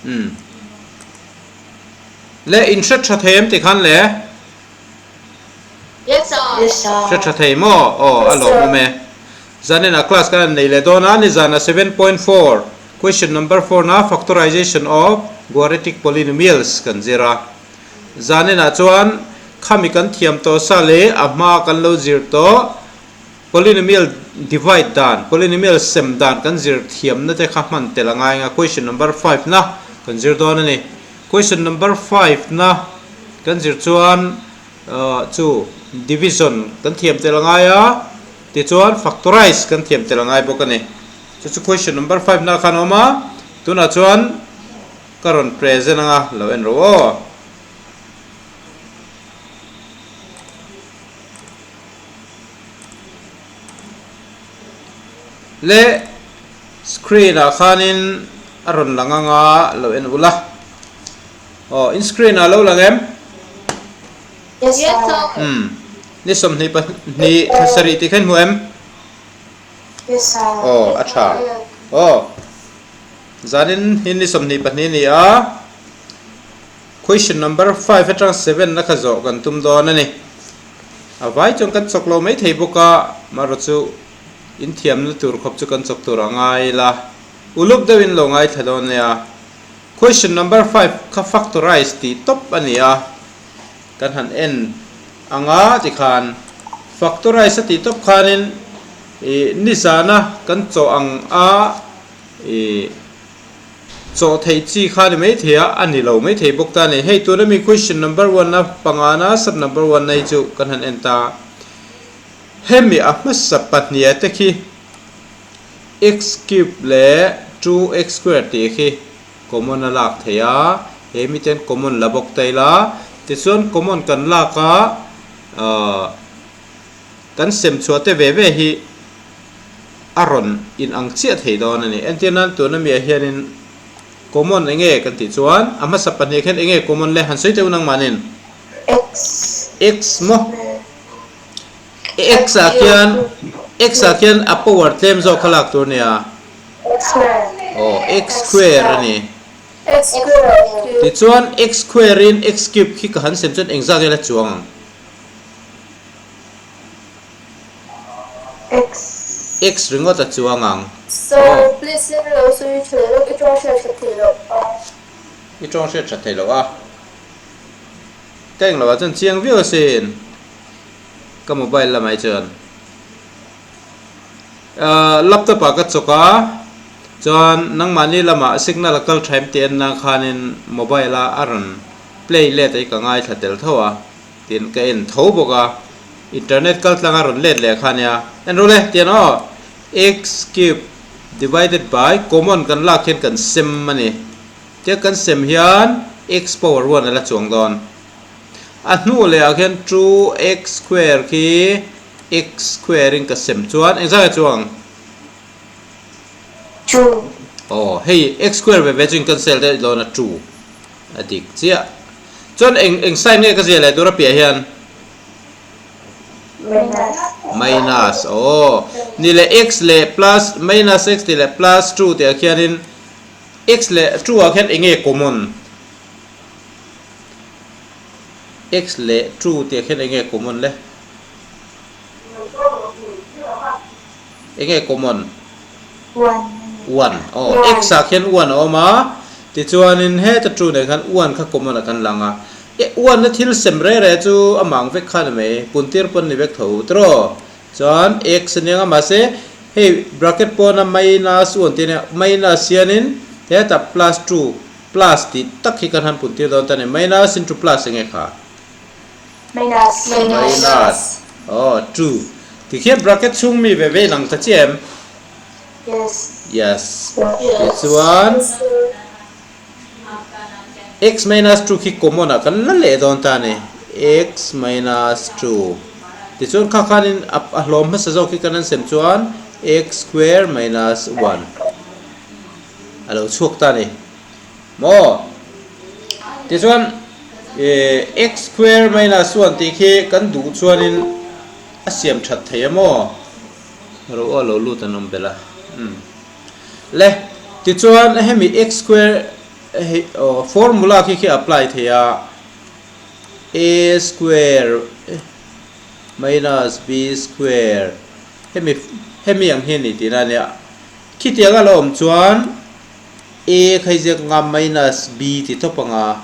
Umm. Le in hre tha thei em tikhan le? Yes sir. Yes sir. Hre tha thei maw? Aw a lawmawm e. Zanin ah class kan han nei leh dawn a, nizanah 7.4 question number 4 na factorization of quadratic polynomials kan zir a. Zanin ah chuan khami kan thiam tawh sa leh a hma kan lo zir tawh Polynomial divide dan, polynomial sem dan kan zir thiamna te kha hman tel a ngai anga question number five na kan zir dawn a ni. Question number five na kan zir chuan chu division kan thiam tel a ngai a, tichuan factorize kan thiam tel a ngai bawk a ni. Chu chu question number five na khan a awm a, tunah chuan ka rawn present anga lo en rawh aw. Leh screen ah khanin a rawn lang anga lo en ula aw in screen ah lo lang em? Yes sir. Umm ni 22 thla sarih tih kha in hmu em? Yes sir. Aw a tha aw zanin hi ni 22 ni a. Question number five atang seven na kha zawh kan tum dawn a ni. A vai chuan kan chawk lo mai thei bawk a, marawh chu in thiamna tur khawp chu kan chawk tur a ngai la. Uluk deuhin lo ngaithla dawn nia. Question number five kha factorize tih tawp a ni a, kan han en anga tikhan factorize a tih tawp khanin ih nizana kan chawh ang a ih Chaw theih chi kha ni mai thei a, a ni lo mai thei bawk ta a ni. Hei tuna mi question number one a pangana sub number one na hi chu kan han en ta. Hemi a hmasa pahniha te khi x cube leh 2x square tih khi common a lak thei a, he miten common la bawk ta ila, tichuan common kan lak a ahh kan sem chhuah te ve ve hi a rawn in ang chiah thei dawn a ni. Entir nan tuna miah hianin common eng nge kan tih chuan a hmasa pahnih khian eng nge common le han sawi teuh nangmahnin? X. X maw? X ah khian X ah khian a power tlem zawk kha lak tur a nia. X square. Aw X square a ni. X square. Tichuan X square in X cube khi ka han sem chuan engzat nge la chuang ang? X. X ringawt a chuang ang. Sir, please in lo sawi tha lo i tawng hriat that thei loh a. I tawng hriat that thei loh a. Ka englo ah chuan chiang viau asin. Ka mobile lamah hi chuan. Ahh laptop ah ka chawk a, chuan nangmahni lamah signal a kal tha em tih en nan khanin mobile a a rawn play let a hi ka ngaithla tel tho a. Tin ka en tho bawk a, internet kal tlang a rawn let leh kha nia. En rawh le, tian aw, x cube divided by common kan lak hian kan sem a ni. Tia kan sem hian x power one a la chuang dawn. A hnu leh ah khian 2x square khi x square in ka sem chuan engzah nge chuang? Two. Aw, hei x square ve ve chu in cancel daih dawn a two. A dik chiah. Chuan eng eng sign nge ka ziah leh tur a piah hian? Minus. Minus. Aw. Ni leh x leh plus minus x tih leh plus two tih ah khianin x leh two ah khian eng nge common? X leh two tih ah khian eng nge common le? Eng nge common? One. One. Aw, x ah khian one a awm a, tichuanin heta two nen khan one kha common ah kan lang a. E, one na thil sem re re chu a mang vek kha ni mai, puntir pawn ni vek tho tiraw? Chuan x a nia nga mahse hei bracket pawna minus one tih a nia, minus hianin heta plus two plus tih tak hi kan han puntir dawn ta a ni, minus into plus eng nge kha? Minus. Minus. Aw, two. Tikhian bracket chhung mi ve ve inang ta chiah em? Yes. Yes. Tichuan x minus 2 khi common ah kan la leh dawn ta a ni. X minus 2. Tichuan kha khanin a hlawm hmasa zawk hi kan han sem chuan x square minus 1 a lo chhuak ta a ni. Maw? Tichuan x square minus 1 tih khi kan duh chuanin a siam that thei a maw? Ro aw lo lut an awm belh a. Umm. Le, tichuan hemi x square Hei aw formula khi khi apply thei a, a square minus b square hemi hemi ang hi a ni tihna a nia. Khitiang a lo awm chuan a kha hi ziak anga minus b ti tawp anga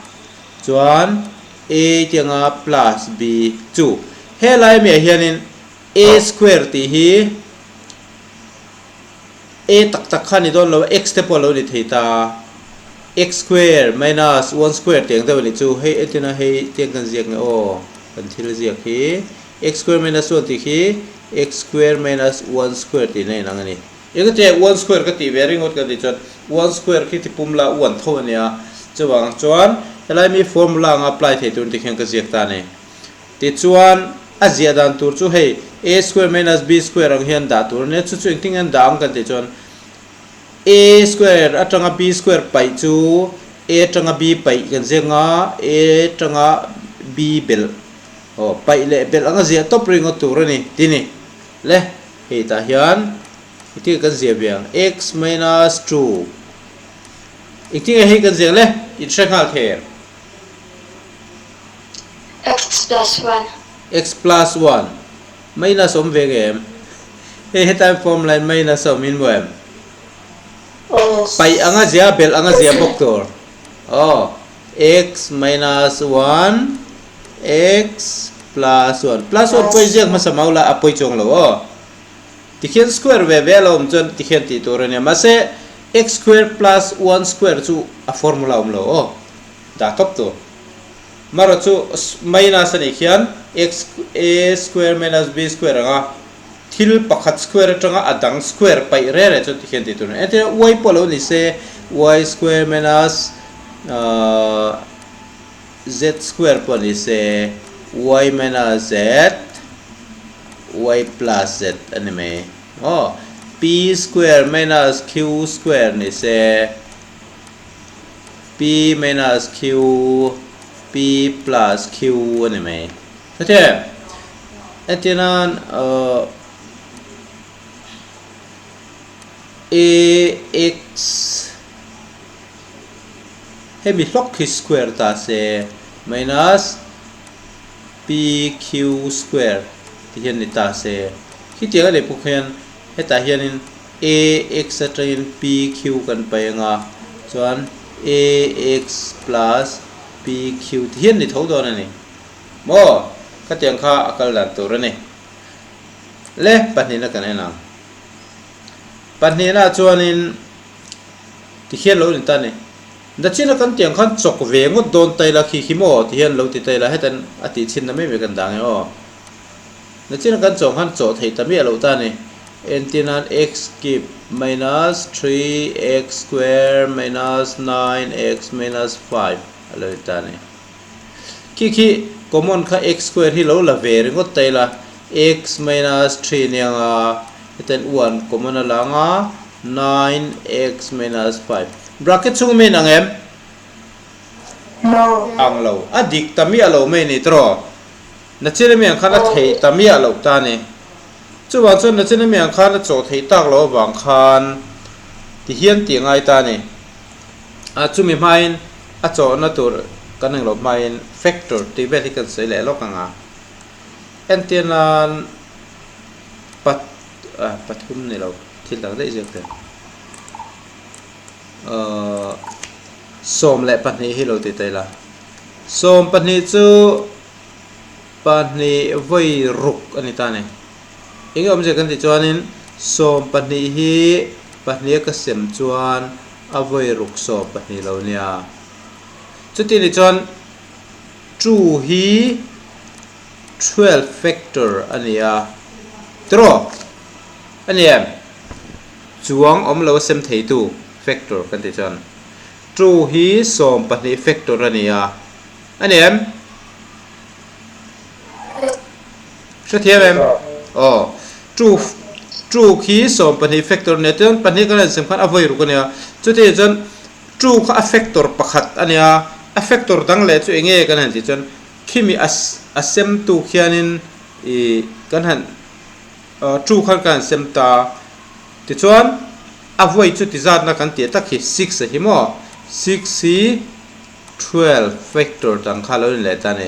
chuan a ti anga plus b chu helai miah hianin a square tih hi A tak tak kha ni dawn lo, x te pawh a lo ni thei ta. X square minus one square tih ang deuh a nih chu. Hei entirna hei tiang kan ziak nge aw, kan thil ziak hi x square minus one tih khi x square minus one square tihna inang a ni. Engati one square ka tih ve ringawt kan tih chuan one square khi tipum la one tho a nia. Chuvang chuan helai mi formula anga apply thei tur tikhian ka ziak ta a ni. Tichuan, a ziah dan tur chu hei a square minus b square ang hian dah tur a nia, chu chu engtin nge an dah ang kan tih chuan a square atanga b square paih chu a atanga b paih kan ziak anga a atanga b belh aw paih leh belh anga ziah tawp ringawt tur a ni ti ni le hei tah hian engtin nge kan ziah ve ang x minus 2 engtin nge hei kan ziak le inhre nghal thei em? X plus one. X plus one. Minus awm ve nge em? Hei hetlai formula in minus a awm in maw em? Yes. Paih anga zia belh anga zia bawk tur. Aw x minus one x plus one. Plus one pawi ziak hmasa mau la a pawi chuang lo aw. Tikhian square ve ve a lo awm chuan tikhian tih tur a nia. Mahse x square plus one square chu a formula awm lo aw. Dah tawp tur. Marawh chu minus a nih khian x a square minus b square anga thil pakhat square atanga a dang square paih reh reh chu tikhian tih tur a ni. Entirna y pawh lo ni se y square minus z square pawh ni se y minus z y plus z a ni mai. Aw p square minus q square ni se. P minus Q, P plus Q a ni mai. Hetiang entir nan uh, A X hemi hlawk hi square ta se minus P Q square ti hian ni ta se. Khitiang a nih pawh khian hetah hianin ax atangin pq kan paih anga chuan ax plus pq ti hian ni tho dawn a ni maw khatiang kha a kal dan tur a ni le pahnihna kan en ang pahnihna chuanin ti hian lo ni ta ni nachina kan tiang khan chawk ve ngawt dawn ta ila khi khi maw ti hian lo ti ta ila hetan a tih chhinna mai mai kan dang e aw. Nachina kan chawh khan chawh theih ta miah loh ta a ni. Entirnan x cube minus 3x square minus 9x minus 5 a lo ni ta a ni. Khi khi common kha x square hi lo la ve ringawt ta ila x minus 3 nia nga hetiang 1 common a la anga 9x minus 5 bracket chhung mi inang em? No. Ang lo. A dik ta miah lo mai a ni tawh. Nachina miang khan a theih ta miah loh ta a ni. Chuvang chuan Nachina miang khan a chawh theih tak loh avang khan ti hian tih a ngai ta a ni. A chumi hmain a chawhna tur kan eng loh hmain factor tih vel hi kan sawi leh lawk ang a. Entir nan pat pathum ni lo thil dang daih ziak thei. 12 hi lo ti ta ila. 12 chu pahnih vawi ruk a ni ta a ni. Eng awmzia kan tih chuanin 12 hi pahnih a ka sem chuan a vawi ruk 12 lo nia. Chuti ni chuan two hi 12 factor a ni a. Tiraw? A ni em? Chuang awm lo a sem theitu factor kan tih chuan two hi 12 factor a ni a. A ni em? Hrethiam em? Aw. Two two khi 12 factor a nia chuan pahnih kan han sem khan a vawi ruk a nia. Chutih chuan two kha a factor pakhat a nia a factor dang leh chu eng nge kan han tih chuan khimi a a sem tu khianin ih kan han two khan kan han sem ta tichuan a vawi chu ti zatna kan tih tak hi six a hi maw? 6 hi 12 factor dang kha lo ni leh ta a ni.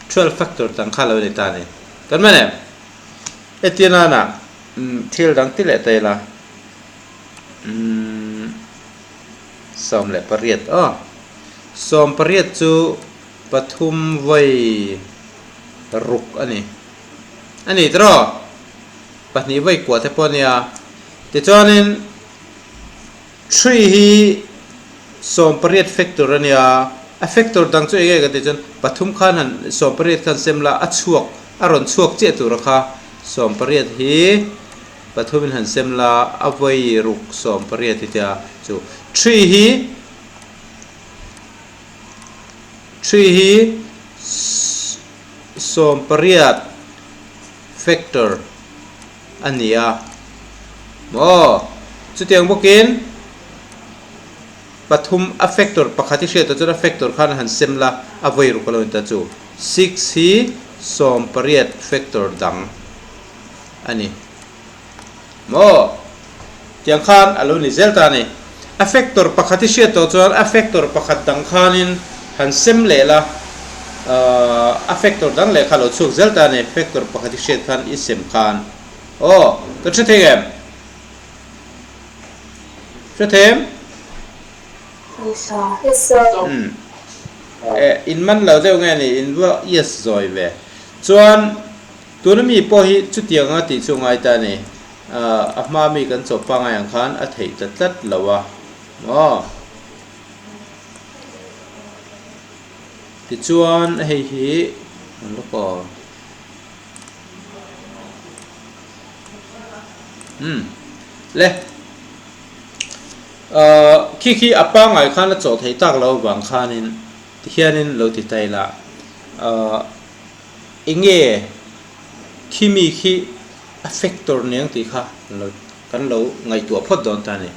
12 factor dang kha lo ni ta a ni. Kan man em? Heti nana thil dang ti leh ta ila. 18 aw. 18 chu pathum vawi ruk a ni. A ni tiraw? Pahnih vawi kuah te pawh a nia. Tichuanin three hi 18 factor a nia. A factor dang chu eng nge kan tih chuan pathum khan han 18 khan sem la a chhuak a rawn chhuak chiah tura kha 18 hi pathumin han sem la a vawi ruk 18 i tia chu three hi Three hi 18 factor a ni a maw? Chutiang bawkin pathum a factor pakhat i hriat ah chuan a factor khan han sem la a vawi ruk a lo ni ta chu. Six hi 18 factor dang a ni. Maw? Tiang khan a lo ni zel ta a ni. A factor pakhat i hriat tawh chuan a factor pakhat dang khanin han sem leh la, a factor dang leh kha a lo chhuak zel ta a ni. Factor pakhat i hriat khan i sem khan. Aw, kan hre thei em? Hre thei em? Yes sir. Yes sir. Umm. Eh, in man lo deuh nge ni, in va yes zawi ve. Chuan. Tuna mi pawh hi chutianga tih chu ngai ta a ni. A hma mi kan chawp pangai ang khan a theih ta tlat lo a maw? Tichuan hei hi an la kaw. Umm le. Khi khi a pangai khan a chawh theih tak lo avang khanin tihianin lo ti ta ila. Enge khi mi khi a factor niang tih kha lo kan lo ngaihtuah phawt dawn ta a ni.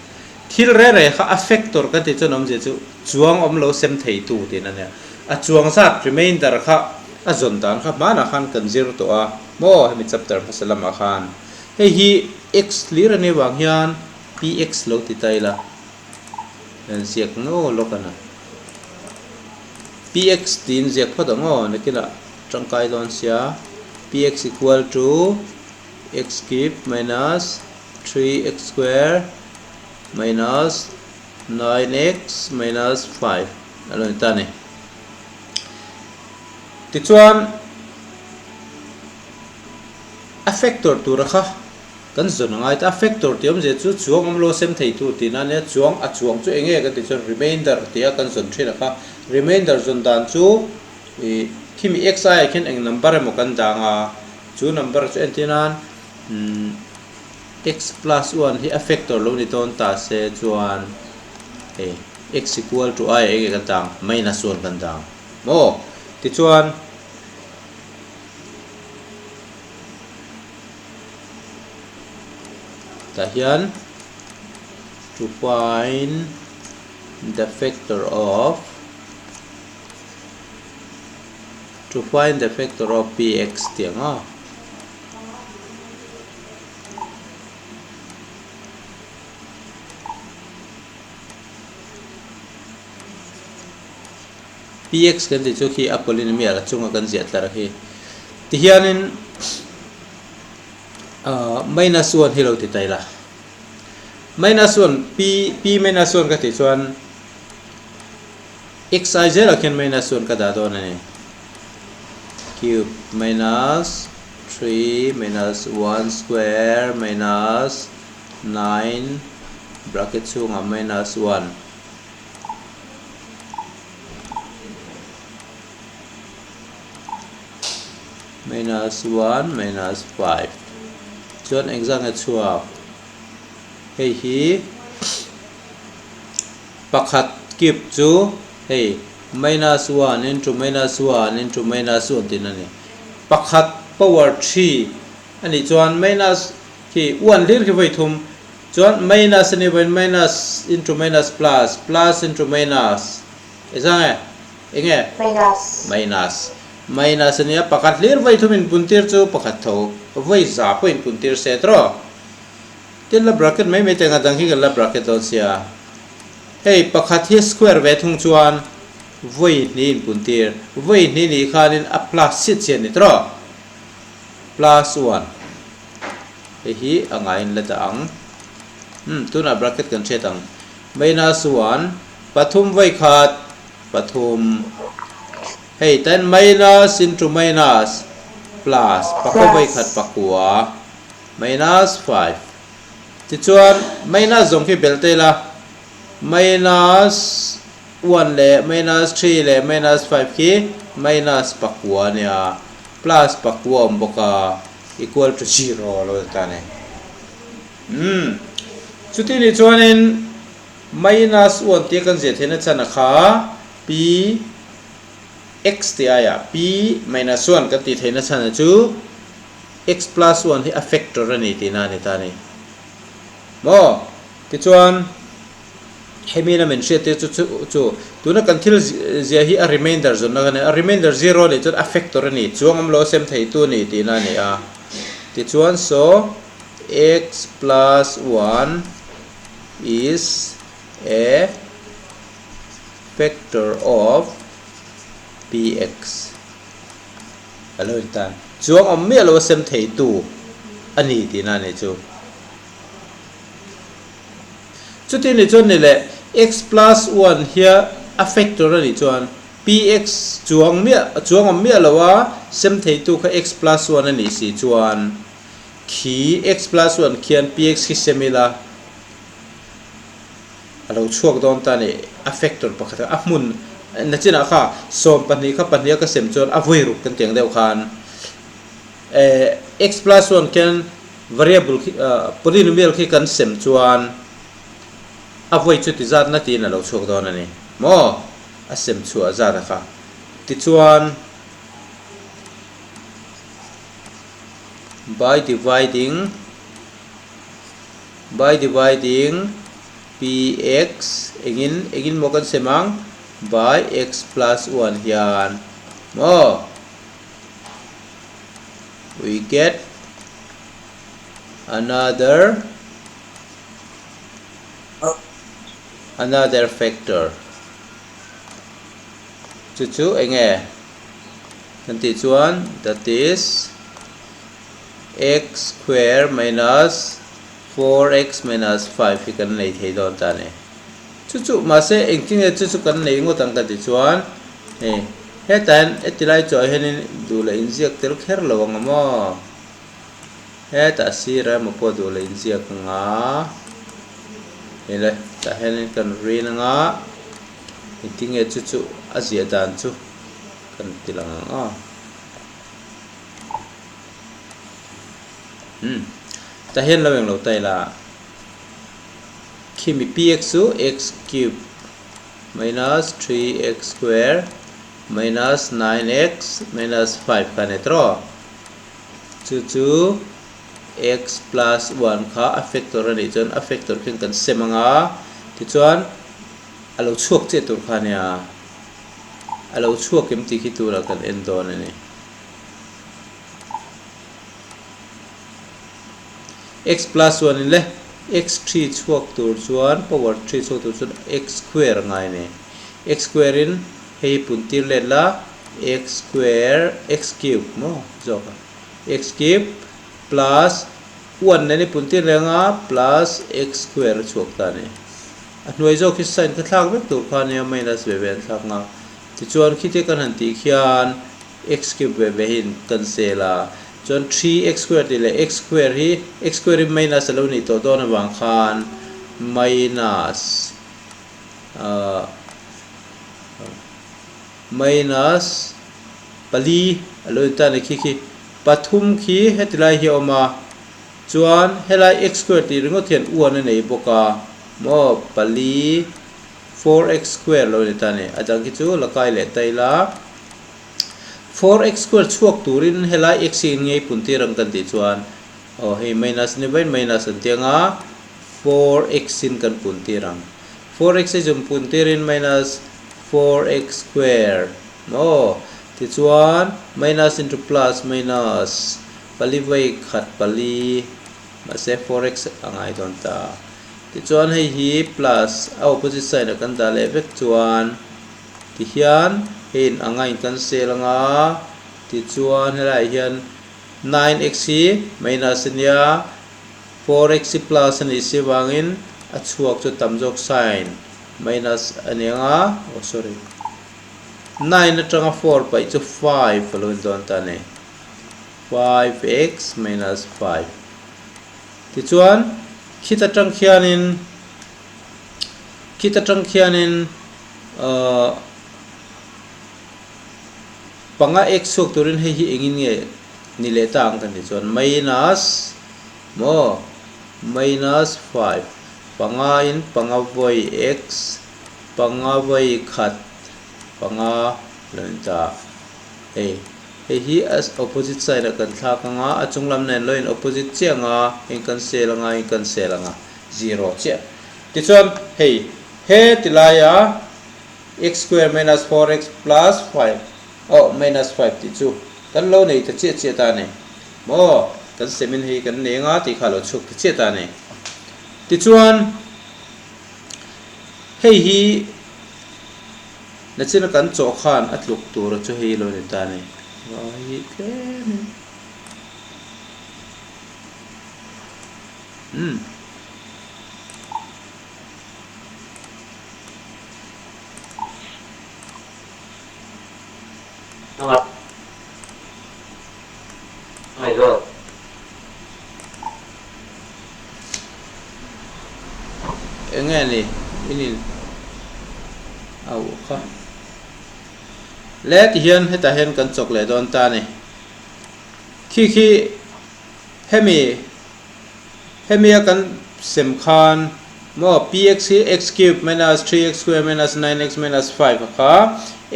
Thil re re kha a factor kan tih chuan awmzia chu chuang awm lo sem thei tu tiin a nia. A chuang zat remainder kha a zawn dan kha hmanah khan kan zir tawh a maw hemi chapter hmasa lamah khan. Hei hi x hlir a nih vang hian px lo ti ta ila. Ziak ngaw lawk a na. Px tiin ziak phawt ang aw, nakinah tangkai dawn sia. Px equal to x cube minus 3x square minus 9x minus 5 a lo ni ta a ni. Tichuan a factor tura kha Kan zawn a ngai ta a, factor tih awmzia chu chuang awm lo sem thei tur tihna a nia, chuang a chuang chu eng nge kan tih chuan remainder tia kan zawn thin a kha, remainder zawn dan chu ih khimi x aiah khian eng number emaw kan dang a, chu number chu entir nan umm x plus one hi a factor lo ni dawn ta se chuan hei x equal to aiah eng nge kan dang minus one kan dang maw tichuan. Tah hian to find the factor of to find the factor of px tih ang a. Px kan tih chu khi a polynomial a chunga kan ziah tlar khi. Tihianin minus one hi lo ti ta ila. Minus one p p minus one ka tih chuan x ai zelah khian minus one ka dah dawn a ni. Cube minus 3 minus 1 square minus 9 bracket chhungah minus 1. Minus one minus five chuan engzah nge chhuak hei hi pakhat cube chu hei minus one into minus one into minus one tihna a ni pakhat power three a nih chuan minus khi one hlir khi vawi thum Chuan minus a nih vawiin minus into minus plus, plus into minus engzah nge? Eng nge? Minus. Minus. Minus a nia pakhat hlir vawi thum inpuntir chu pakhat tho vawi za pawh inpuntir se tawh. Tin la bracket mai mai te ang a dang hi kan la bracket dawn sia. Hei pakhat hi square ve thung chuan vawi hnih in pun tir. Vawi hnih nih khanin a plus chiah chiah a ni tawh. Plus one. Hei hi a ngaiin la dah ang. Umm tunah bracket kan hriat ang. Minus one pathum vawi khat pathum. Hei ten minus into minus plus pakua vawi khat pakua minus five. Tichuan, minus zawng khi belh ta ila, minus one leh minus three leh minus five khi minus pakua a nia, plus pakua a awm bawk a, equal to zero a lo ni ta a ni. Umm, chuti nih chuanin minus one tia kan ziah theihna chhan a kha p x tih aiah p minus one kan tih theihna chhan a chu, X plus one hi a factor a ni tihna a ni ta a ni. Maw? Tichuan, hemi in a min hriat tir chu chu chu tuna kan thil zia hi a remainder zawnna ka ni a, remainder zero a nih chuan a factor a ni, chuang awm lo a sem theitu a ni tihna a ni a. Tichuan, so x plus one is a factor of px. A lo intan chuang awm miah lo a sem theitu a ni tihna a nih chu. Chuti nih chuan ni leh x plus one hia a factor a nih chuan px chuang miah chuang awm miah lo a sem theitu kha x plus one a nih si chuan khi x plus one khian px khi sem ila A lo chhuak dawn ta ni, a factor pakhat a hmun nachinah kha 12 kha pahnih a ka sem chuan a vawi ruk kan tiang deuh khan eh x plus one khian variable khi polynomial khi kan sem chuan a vawi chu ti zat na tiin a lo chhuak dawn a ni maw a sem chhuah zat a kha tichuan by dividing By dividing px engin engin maw kan sem ang by x plus one hian maw we get another another factor chu chu enge kan tih chuan that is x square minus 4x minus 5 hi kan nei thei dawn ta a ni. Chu chu mahse engtin nge chu chu kan nei ngawt ang ka ti chuan hei hetah hian heti lai chawah hianin duh leh inziak tel kher lo ang a maw? Hetah sirah emaw pawh duh leh inziak ang a, hei le tah hianin kan rin ang a, engtin nge chu chu a ziah dan chu kan ti lang ang aw. Umm tah hian lo englo ta ila khimi px chu x cube minus 3x square minus 9x minus 5 kha a ni tawh chu chu x plus 1 kha a factor a nih chuan a factor khian kan sem anga tichuan a lo chhuak chiah tur kha a nia a lo chhuak em tih khi turah kan en dawn a ni. X plus one in le x three chhuak tur chuan power three chhuak tur chuan x square a ngai a ni. X square in hei hi pun tir let la x square x cube maw zawk a x cube plus one nen i pun tir leh anga plus x square a chhuak ta a ni. A hnuai zawk hi sign kha thlak vek tur kha a nia minus ve ve an thlak nga tichuan khiti kan han tih khian x cube ve ve hi in cancel a, chuan 3x square tih leh x square hi x square hi minus a lo nih tawh dawn avang khan minus ahh minus pali a lo in tan a khi khi pathum khi heti lai hi a awm a, chuan helai x square tih ringawt hian one a nei bawk a maw pali 4x square lo ni ta a ni, a dang khi chu la kai leh ta ila. 4x square chhuak turin helai x hi in ngei pun tir ang kan tih chuan aw hei minus ni vain minus an ti anga 4x in kan pun tir ang. 4x hi zum pun tirin minus 4x square maw tichuan minus into plus minus pali vawi khat pali mahse 4x a ngai dawn ta. Tichuan hei hi plus a opposite side ah kan dah leh vek chuan tihian hei in anga in cancel anga tichuan helaiah hian 9x hi minus a nia 4x hi plus a nih si vangin a chhuak chu tam zawk sign minus a ni anga oh sorry 9 atanga 4 paih chu 5 a lo in dawn ta a ni 5x minus 5. Tichuan, khit atang khianin, khit atang khianin ahh panga ek chhuak turin hei hi engin nge ni leh ta ang kan tih chuan minus maw minus 5 panga in panga vawi x panga vawi khat panga lo ni ta hei. Hei hi a opposite side ah kan thlak anga, a chung lam nen lo in opposite chiah anga, in cancel anga, in cancel anga, zero chiah. Tichuan hei he ti laia x square minus 4x plus 5 oh minus 5 tih chu kan lo nei ta chiah chiah ta a ni. Maw kan sem in hei kan nei anga tih kha a lo chhuak ta chiah ta a ni. Tichuan hei hi. Nachina kan chawh khan a tluk tur chu hei lo ni ta a ni. Vai hi tlem in. Umm. Enge ni in in auh kha le ti hian hetah hian kan chawk leh dawn ta a ni khi khi hemi hemi a kan sem khan maw px hi x cube minus 3x square minus 9x minus 5 a kha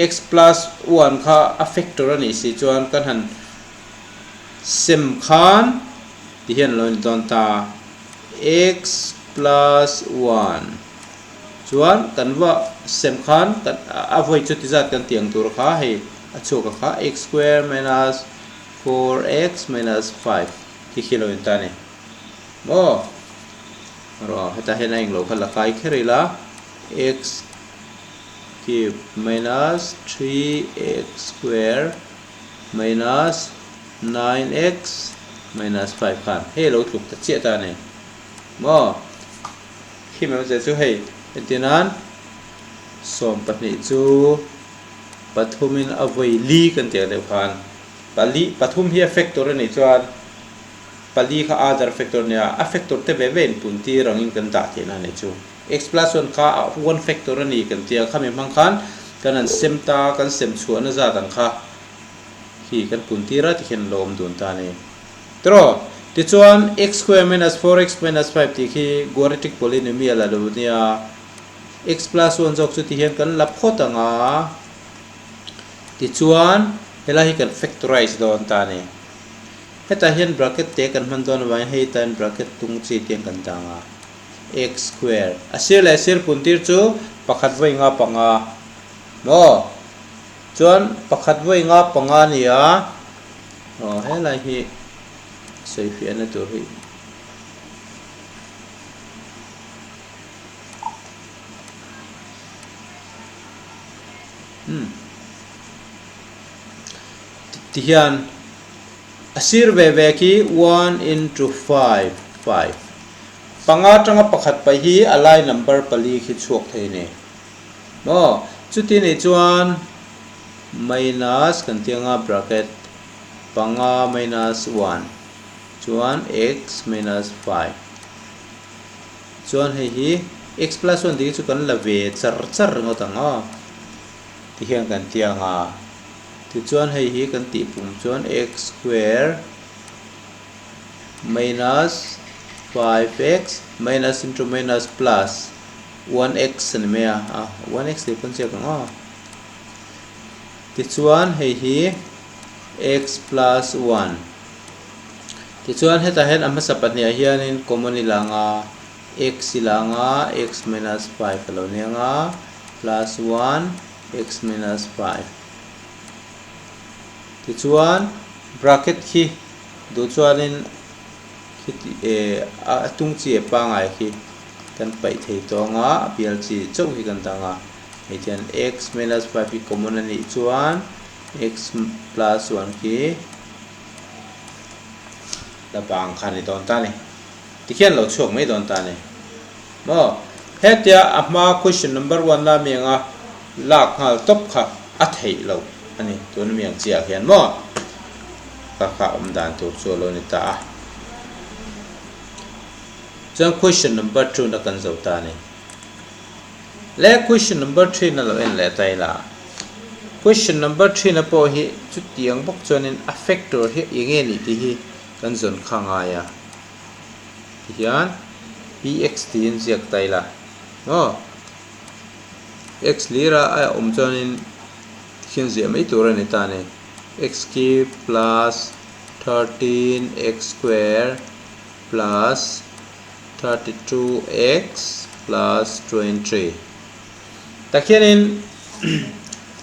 x plus 1 kha a factor a nih si chuan kan han sem khan ti hian a lo in dawn ta x plus 1 chuan kan va sem khan kan a vawi chu ti zat kan tih ang tur kha hei a chhuak a kha x square minus 4x minus 5 khi khi a lo in ta a ni maw rawh hetah hian a englo kha la kai kher ila x cube minus 3x square minus 9x minus 5 khan hei lo tluk ta chiah ta a ni maw? Khi mai awmzia chu hei entir nan 12 chu pathumin a vawi li kan tih ang deuh khan pali pathum hi a factor a nih chuan pali kha other factor a nia a factor te ve ve in pun tir angin kan dah theihna a nih chu x plus 1 kha one factor a ni kan tia khami hmang khan kan han sem ta kan sem chhuahna zat ang kha Khi kan pun tir a tikhian lo awm dun ta a ni. Tiraw? Tichuan, x square minus 4x minus 5 tih khi quadratic polynomial a lo nia. X plus 1 zawk chu tihian kan la phawt ang a. Tichuan, helai hi kan factorize dawn ta a ni. Hetah hian bracket te kan hman dawn avangin hei tan bracket tung chi te kan dang a. X square a sir leh sir pun tir chu pakhat vawi nga panga maw? Chuan pakhat vawi nga panga a ni a, aw helai hi sawifiahna tur hi umm tihian a sir ve ve khi one into 5 5 panga atanga pakhat paih hi a lai number pali khi chhuak thei a ni. Maw? Chuti nih chuan minus kan tih anga bracket panga minus 1 chuan x minus 5 chuan hei hi x plus 1 tih hi chu kan la ve char char ringawt ang aw ti hian kan ti anga tichuan hei hi kan tih pum chuan x square minus 5x minus into minus plus 1x a ni mai a, a 1x tih pawn chiak ang aw. Tichuan hei hi x plus 1. Tichuan hetah hian a hmasa pahniha hianin common i la ang a, x i la ang a, x minus 5 a lo ni ang a, plus 1 x minus 5. Tichuan bracket khi duh chuanin khi a tung chi a pangai khi. kan paih thei tawh ang a, a bial chi chauh hi kan dang a. Hei hian x minus 5 hi common a nih chuan x plus 1 khi la bang kha a ni dawn ta a ni. Tikhian lo chhuak mai dawn ta a ni. Maw? Hetia a hma question number one la mi anga lak nghal tawp kha a theih loh a ni. Tuna mi ang chiah hian maw? Ka kha awm dan tur chu a lo ni ta a. Chuan question number two na kan zo ta a ni. Le question number three na lo en leh ta ila. Question number three na pawh hi chutiang bawk chuanin a factor hi eng nge nih tih hi kan zawn kha ngai a. Tihian px tiin ziak ta ila maw? X lira a awm chuanin tikhian ziah mai tur a ni ta a ni. X cube plus 13x square plus 32x plus 23 Takhianin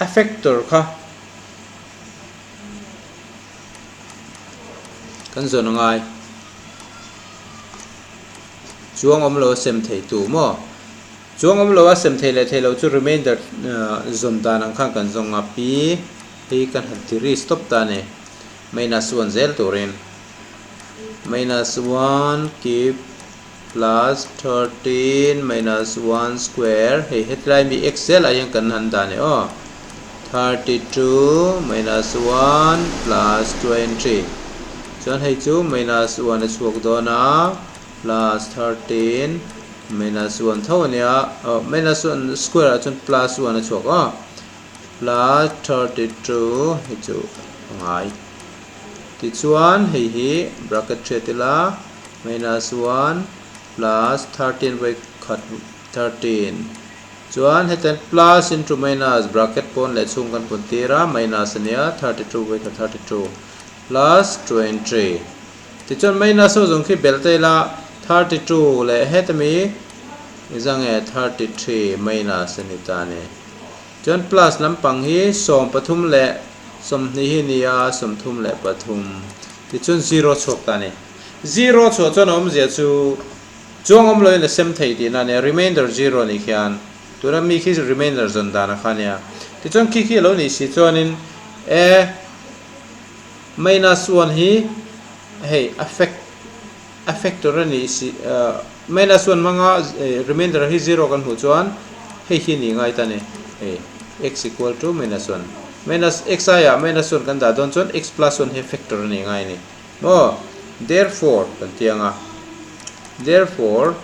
a factor kha Kan zawn a ngai. Chuang awm lo a sem thei tu maw? Chuang awm lo a sem thei leh thei lo chu remainder zawn dan ang khan kan zawng a, P hi kan han ti ri stop ta a ni. Minus 1 zel turin minus 1 cube plus 13 minus 1 square hei hetlai mi x zelah hian kan han dah ni aw 32 minus 1 plus 20 chuan hei chu minus 1 a chhuak dawn a plus 13 minus 1 tho a nia aw minus 1 square ah chuan plus 1 a chhuak aw plus 32 hei chu a ngai tichuan hei hi bracket hriat ila. Minus 1 plus 13 vawi khat 13 chuan hetiang plus into minus bracket pawn leh chhung kan pun tir a minus a nia 32 vawi khat 32 plus 20 tichuan minus ho zawng khi belh ta ila 32 leh hetami engzange 33 minus a ni ta a ni chuan plus lampang hi 13 leh 20 hi a ni a 33 tichuan zero chhuak ta a ni. Zero chhuah chuan a awmzia chu chuang awm loin a sem thei tihna a nia, remainder zero a nih khian tuna mi khi remainder zawn dan a kha a nia. Tichuan khi khi a lo nih si chuanin a minus one hi hei a fact a factor a nih si minus one hmanga remainder hi zero kan hmuh chuan hei hi a nih ngai ta a ni hei x equal to minus one minus x aiah minus one kan dah dawn chuan x plus one hi factor a nih ngai a ni. Maw? Therefore kan ti ang a. Therefore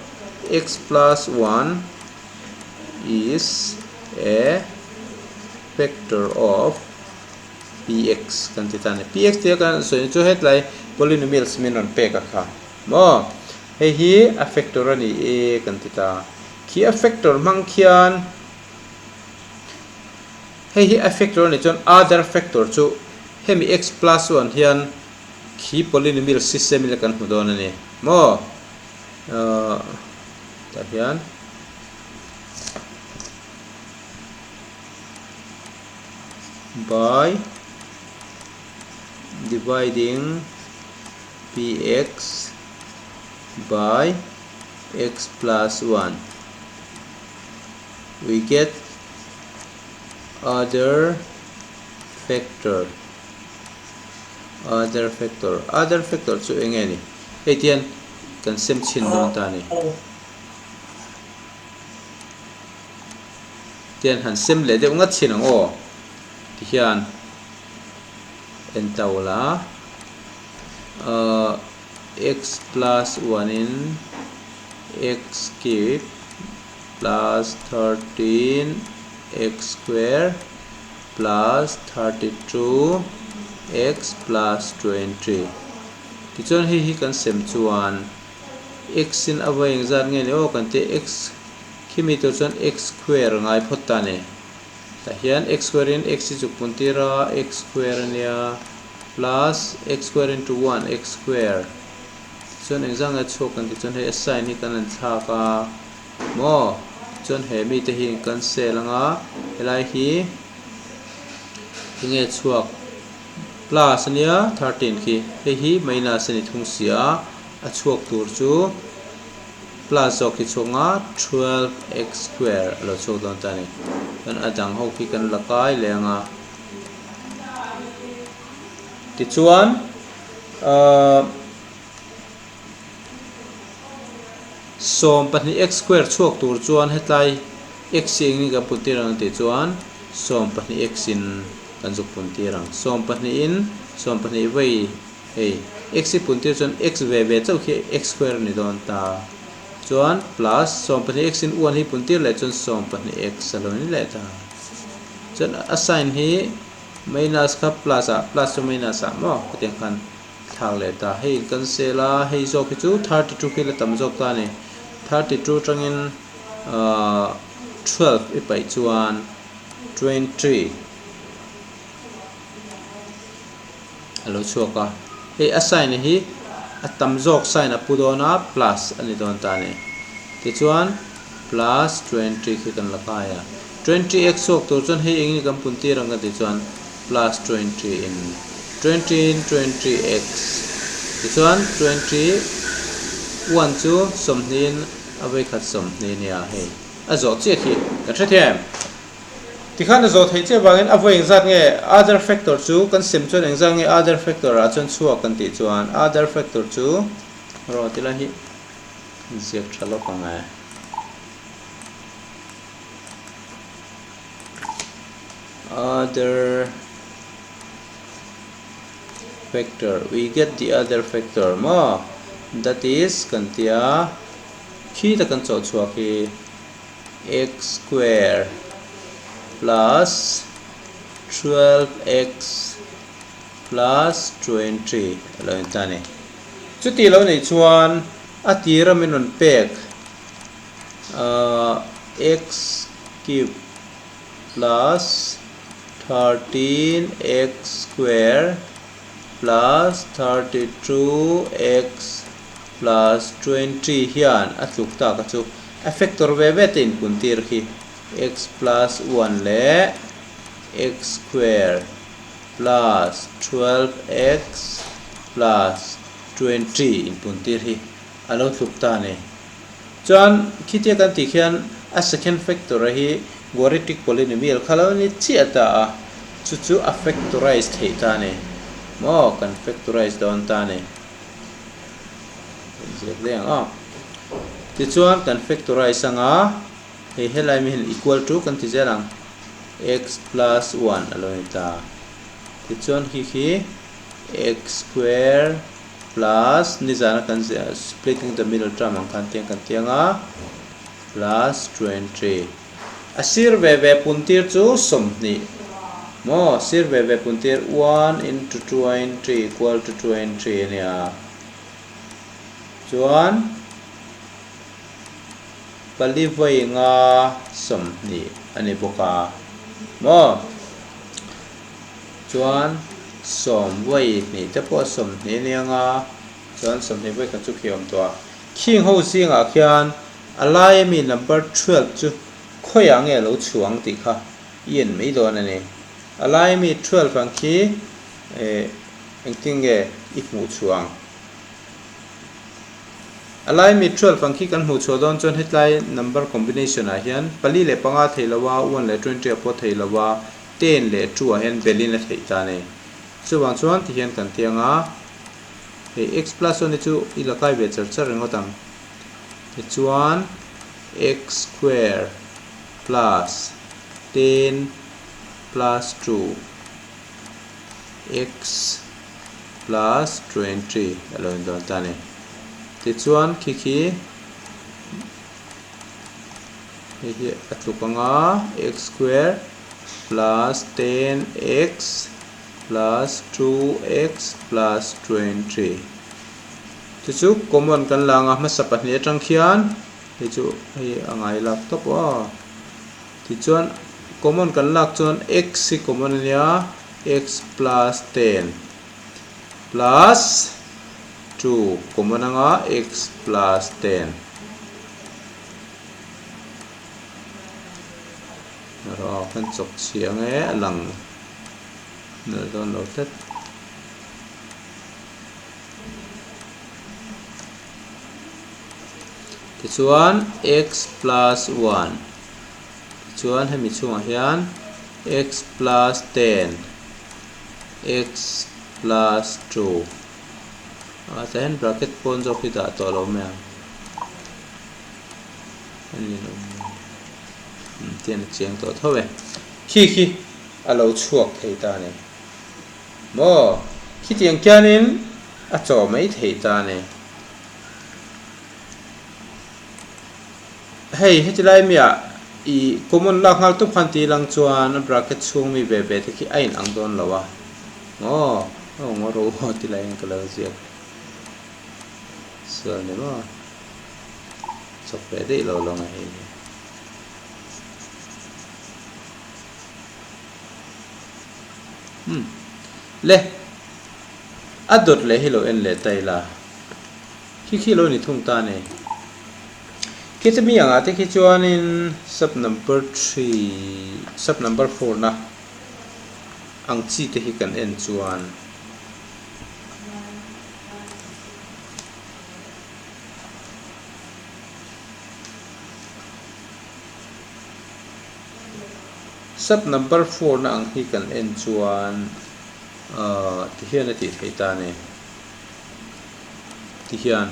x plus 1 is a factor of px kan ti ta a ni. Px tia kan sawi chu hetlai polynomials min rawn pek a kha. Maw? Hei hi a factor a ni e kan ti ta. Khi a factor hmang khian hei hi a factor a nih chuan other factor chu Hemi x plus 1 hian khi polynomial system ila kan hmu dawn a ni maw? Ahh tah hian by dividing px by x plus 1 we get other factor other factor other factor chu eng nge ni hei tian kan sem chhin dawn ta ni tian han sem leh deuh ngat chhin ang aw tihian en to la ahh x plus 1 in x cube plus 13 x square plus 32 x plus 20 tichuan hei hi kan sem chuan x in a vawi engzat nge ni aw kan tih x khimi tur chuan x square a ngai phawt ta a ni tah hian x square in x hi chuk pun tir a x square a nia plus x square into 1 x square tichuan engzat nge chhuak kan tih chuan hei a sign hi kan han thlak a. Maw? Chuan he mite hi an cancel anga helai hi enge chhuak plus ania 13 khi hei hi minus a ni thung si a a chhuak tur chu Plus zawk hi chhuak nga 12x square a lo chhuak dawn ta a ni. Chuan a dang ho khi kan la kai leh ang a. Tichuan ahh 12 x square chhuak tur chuan hetlai x hi engin kan pun tir ang tih chuan 12 x in kan zuk pun tir ang. 12 in 12 vawi Hei x hi pun tir chuan x ve ve chauh khi x square a ni dawn ta. Chuan plus 12 x in 1 hi pun tir leh chuan 12 x a lo ni leh ta. Chuan a sign hi minus kha plus ah plus chu minus ah maw hetiang khan thlak leh ta. Hei in cancel a, hei zawk hi chu 32 khi la tam zawk ta a ni. 32 atangin ahh 12 i paih chuan 20. A lo chhuak a, hei a sign hi a tam zawk sign a pu dawn a plus a ni dawn ta a ni. Tichuan plus 20 khi kan la kai a, 20 x chhuak tur chuan hei engin kan pun tir ang kan tih chuan plus 20 in 20 in 20 x tichuan 21 chu 20 in a vawikhat 20 nia hei a zawh chiah khi kan hrethiam. Tikhan a zawh theih chiah vangin a vawi engzat nge other factor chu kan sem chuan engzat nge other factor ah chuan chhuak kan tih chuan other factor chu rawh ti lai hi kan ziak tha lawk ang e. Other factor we get the other factor maw that is kan tia khi ta kan chawh chhuak hi. x square plus 12x plus 20 a lo in ta a ni. Chuti lo neih chuan a tira min rawn pek x cube plus 13x square plus 32x plus 20 hian a tluk tak a chu. A factor ve ve te inpun tir khi x plus 1 leh x square plus 12x plus 20 inpun tir hi a lo tluk ta a ni. Chuan khitia kan tih khian a second factor a hi quadratic polynomial kha lo ni chiah ta a, chu chu a factorize theih ta a ni. Maw kan factorize dawn ta a ni. Ziak daih ang aw. Tichuan kan factorize anga hei helai mi hian equal to kan ti zel ang x plus 1 a lo ni ta. Tichuan khi khi x square plus nizana kan ziah splitting the middle term ang khan tiang kan ti anga plus 20. A sir ve ve pun tir chu 20 maw sir ve ve pun tir 1 into 20 equal to 20 a nia. Chuan pali vawi nga 20 a ni bawk a maw. Chuan sawm vawi hnih te pawh 20 a ni anga chuan 20 vawi khat chu khi a awm tawh a. Khing ho zingah khian A laia mi number 12 chu khawiah nge a lo chhuang tih kha i en mai dawn a ni. A laia mi 12 ang khi eh engtin nge i hmuh chhuang? A laia mi 12 ang khi kan hmuh chhuah dawn chuan hetlai number combination ah hian pali leh panga thei lo a, one leh 20 ah pawh thei lo a, ten leh two ah hian belin a theih ta a ni. Chuvang chuan tihian kan ti ang a, hei x plus one hi chu i la kai ve char char ringawt ang. Tichuan x square plus 10 plus 2 x plus 20 a lo in dawn ta a ni. Tichuan khi khi hei hi a tluk anga x square plus 10x plus 2x plus 20. Chu chu common kan la anga hmasa pahnih atang khian hei chu hei a ngai lak tawp aw. Tichuan common kan lak chuan x hi common a nia x plus 10 plus 2 common anga x plus 10 erawh kan chawk chhia ang e a lang nalh dawn lo tlat. Tichuan x plus one tichuan hemi chhungah hian x plus ten x plus two ah tah hian bracket pawn zawk hi dah tawh lo mai ang tian a chiang tawh tho e khi khi a lo chhuak thei ta a ni maw khitiang khianin a chaw mai thei ta a ni. Hei heti lai mi ah i common lak nghal tawp khan tih lang chuan a bracket chhung mi ve ve te khi a in ang dawn lo a aw aw ngaw ro aw ti lai in ka lo ziak sual ni maw chawk ve daih lo lo ang hei hi. Umm le a dawt leh hi lo en leh ta ila. Khi khi lo ni thung ta ni. Khi chu mi angah te khi chuanin sub number three, sub number four na ang chi te hi kan en chuan sub number four na ang hi kan en chuan ahh tihian a tih theih ta ni. Ti hian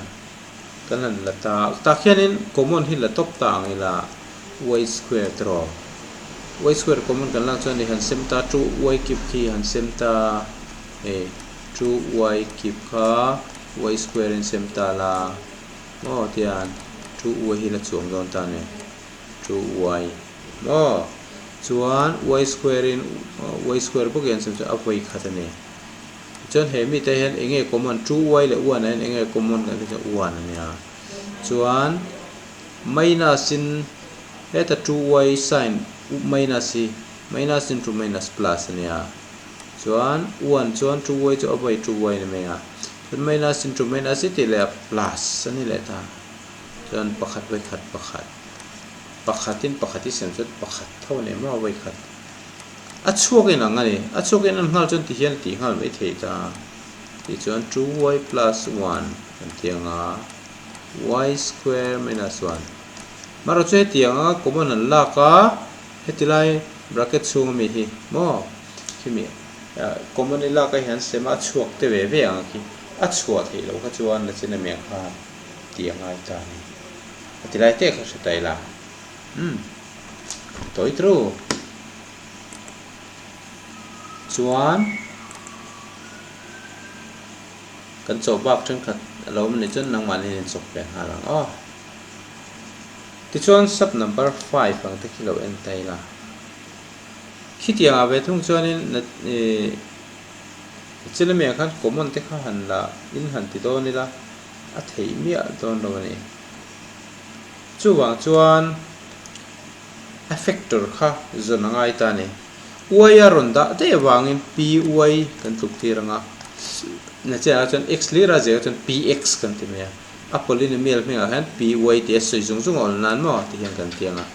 kan han la ta tah khianin common hi la tawp ta ang ila y square te rawh y square common kan lak chuan i han sem ta two y cube khi han sem ta hei two y cube kha y square in sem ta la maw tihian two y hi la chuang dawn ta a ni two y maw chuan y square in y square bawk hi an sem chuan a vawi khat a ni. Chuan he mite hian eng nge common? Two y leh one ah hian eng nge common kan tih chuan one a nia. Chuan minus in heta two y sign minus hi minus into minus plus a nia. Chuan one chuan two y chu a vawi two y a ni mai a. Chuan minus into minus hi tih leh a plus a ni leh ta. Chuan pakhat vawi khat pakhat pakhatin pakhat hi siam chuan pakhat tho a ni maw a vawi khat. A chhuak in ang a ni. A chhuak in an nghal chuan ti hian a tih nghal mai thei ta. Tichuan two y plus one kan ti ang a, y square minus one. Marawh chu heti ang a common an lak a, heti lai bracket chhung ami hi maw khimi common i lak a hian sem a chhuak te ve ve ang a khi a chhuah theih loh kha chuan la chin ami ang khan tih a ngai ta a ni. Heti lai te kha hre ta ila. Umm. Tawi tru. Chuan kan chaw bak thenkhat a lo awm anih chuan nangmahni in chawp ve nghal ang aw. Tichuan sub number five ang te khi lo en ta ila. Khitiang ah ve thung chuanin ih chilami ah khan common te kha han la in han ti dawn ila a theih miah dawn lo a ni. Chuvang chuan a factor kha zawn a ngai ta a ni. Y a rawn dah daih avangin py kan tluk tir ang a, nachinah chuan x hlir a zirah chuan px kan ti mai a. A polynomial hmingah hian py tih a sawi zung zung a awm nan maw ti hian kan ti ang a,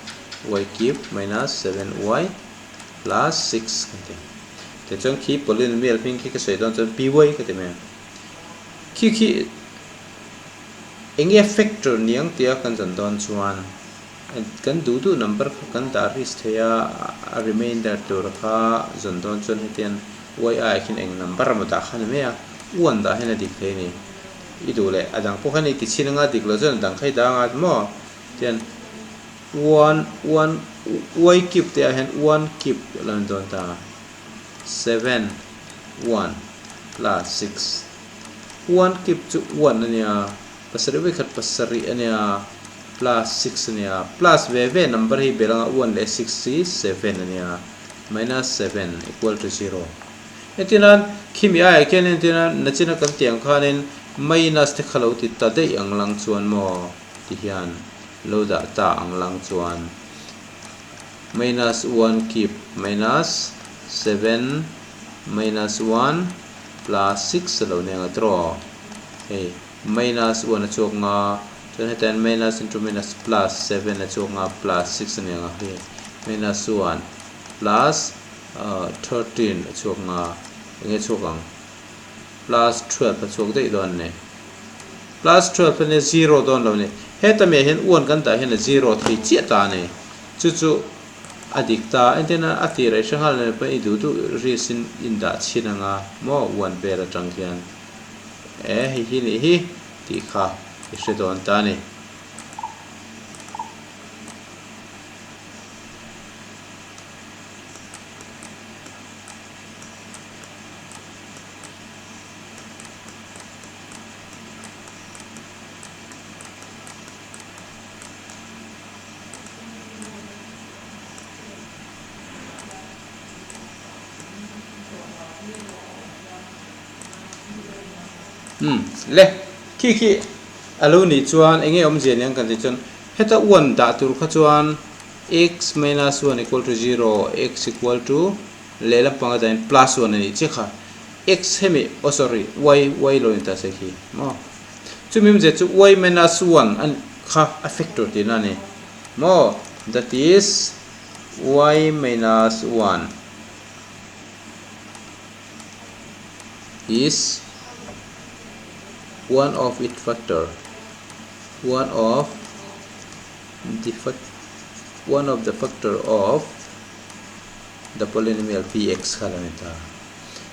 y cube minus 7y plus 6 kan ti. Tichuan khi polynomial hming khi ka sawi dawn chuan py ka ti mai ang. Khi khi. Enge factor niang tia kan zawn dawn chuan kan duh duh number kha kan dah risk thei a, a remainder tur kha zawn dawn chuan hetiang y ai khian eng number emaw dah kha a ni mai a, one dah hian a dik thei a ni. I duh leh a dang pawh khan i ti chhin anga dik loh chuan a dang kha i dang a maw tian one one y cube te ah hian one cube a lo ni dawn ta seven one plus six. One cube chu one a nia, pasarih vawikhat pasarih a nia, plus six a nia, plus ve ve number hi belh anga one leh six hi seven a nia, minus seven equal to zero. Entir nan khimi aiah khian entir nan nachina kan tih ang khanin minus te kha lo ti ta daih ang lang chuan maw ti hian lo dah ta ang lang chuan minus one cube minus seven minus one plus six a lo ni ang a tiraw hei minus one a chhuak nga chuan hetah hian minus into minus plus seven a chhuak nga plus six a ni ang a hei minus one plus ah thirteen a chhuak nga eng nge chhuak ang plus twelve a chhuak daih dawn a ni plus twelve a nia zero dawn lo a ni. Heta miah hian one kan dah hian a zero thei chiah ta a ni. Chu chu a dik ta. Engtin a tir a i hre nghal lo pawhin i duh duh risk in in dah chhin anga maw one vel atang khian e hei hi nih hi tih kha i hre dawn ta a ni. Umm le khi khi a lo nih chuan eng nge awmzia niang kan tih chuan heta one dah tur kha chuan x minus one equal to zero x equal to lehlam panga dahin plus one a nih chiah kha x hemi oh sorry y y lo ni ta se khi maw. Chumi awmzia chu y minus one a kha a factor tihna a ni maw? That is y minus one is one of it factor one of the one of the factor of the polynomial px kha lo ni ta.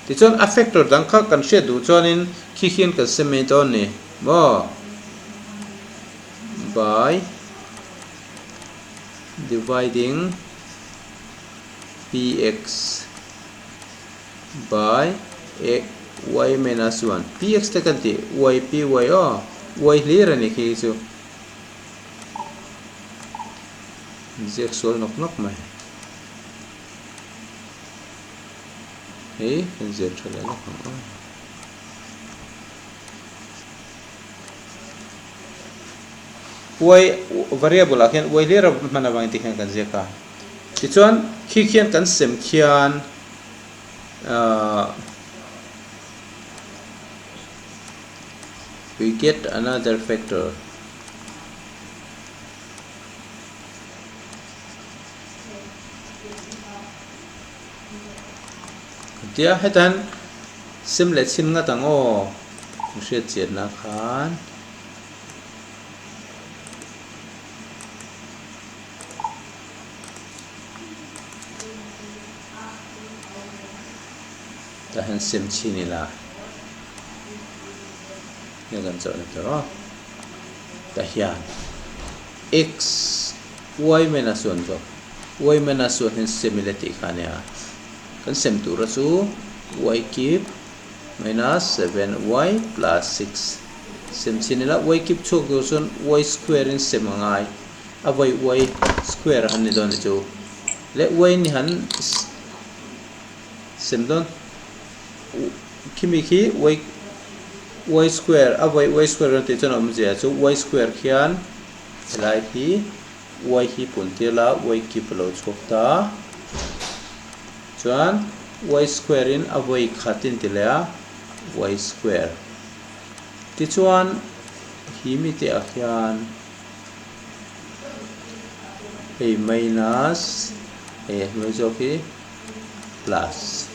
Tichuan a factor dang kha kan hriat duh chuanin khi khian kan sem mai dawn ni maw? By dividing px by y minus 1 px te kan tih y py aw y hlir a ni khi chu ziak sual nawk nawk mai. Hei kan zir tha leh lawk ang aw. Y variable ah khian y hlir a hman avangin tikhian kan ziak a. Tichuan khi khian kan sem khian ahh we get another factor. Tia hetan sem leh chhin ngat ang aw ka hriat chianna khan tah hian sem chhin ila nge kan chawh ni tur aw tah hian x y minus one zawk y minus one hian sem ila tih kha a nia kan sem tura chu y cube minus 7y plus 6 sem chhin ila y cube chhuak tur chuan y square in sem a ngai a vawi y square a han ni dawn ni chu leh y ni han sem dawn khimi khi y y square a vawi y square dawn tih chuan a awmzia chu y square khian helai hi y hi pun tir la y cube a lo chhuak ta chuan y square in a vawi khat in ti leh a y square tichuan hi mite ah hian hei minus hei a hnuai zawk hi plus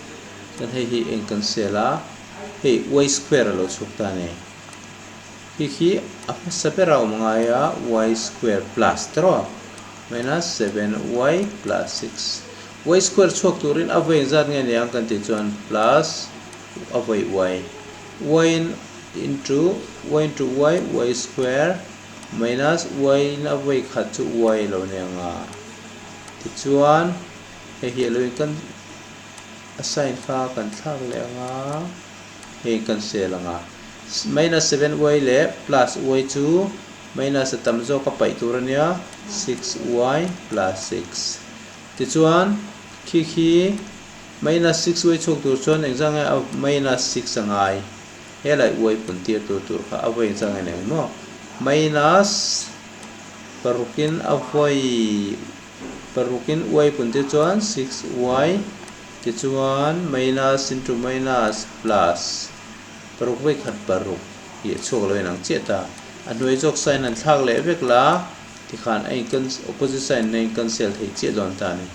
chuan hei hi eng kan sel a hei y square a lo chhuak ta a ni. Khi khi a hmasa ber a awm ngai a, y square plus tawh minus 7y plus 6. Y square chhuak turin a vawi engzat nge ni ang kan tih chuan plus a vawi y. Y into y into y, y square minus y in a vawi khat chu y lo ni ang a. Tichuan hei hi a lo in kan a sign kha kan thlak leh ang a, hei kan sel ang a. Minus 7y leh plus y chu minus a tam zawk a paih tur a nia, 6y plus 6. Tichuan, khi khi minus 6y chhuak tur chuan engzah nge a minus 6 a ngai? Helai y pun tir tur tur kha a vawi engzah nge ni ang maw? Minus parukin a vawi parukin y pun tir chuan 6y tichuan minus into minus plus. Paruk vawi khat paruk hi a chhuak lo in ang chiah ta. A hnuai zawk sign an thlak leh vek la tikhan a in opposite sign in a in cancel thei chiah dawn ta a ni.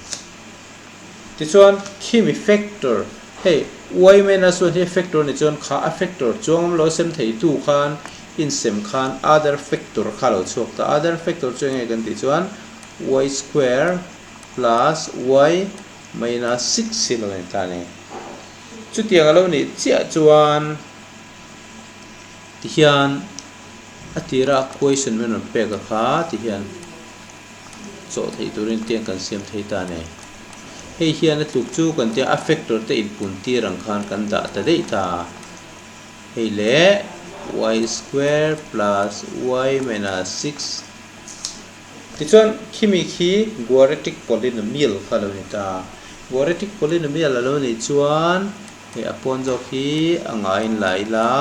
Tichuan khimi factor hei y minus one hi factor ni chuan kha a factor chuang awm lo sem thei tu khan Insem khan other factor kha a lo chhuak ta. Other factor chu enge kan tih chuan y square plus y minus 6 hi lo ni ta a ni. Chutiang a lo nih chiah chuan tihian a tira question min rawn pek a kha tihian chawh theih turin tiang kan siam thei ta a ni. Hei hian a tluk chu kan tia a factor te inpun tir ang khan kan dah ta daih ta. Hei leh y square plus y minus 6. Tichuan khimi khi quadratic polynomial kha a lo ni ta. Quadratic polynomial a lo nih chuan hei a pawn zawk hi a ngaiin la ila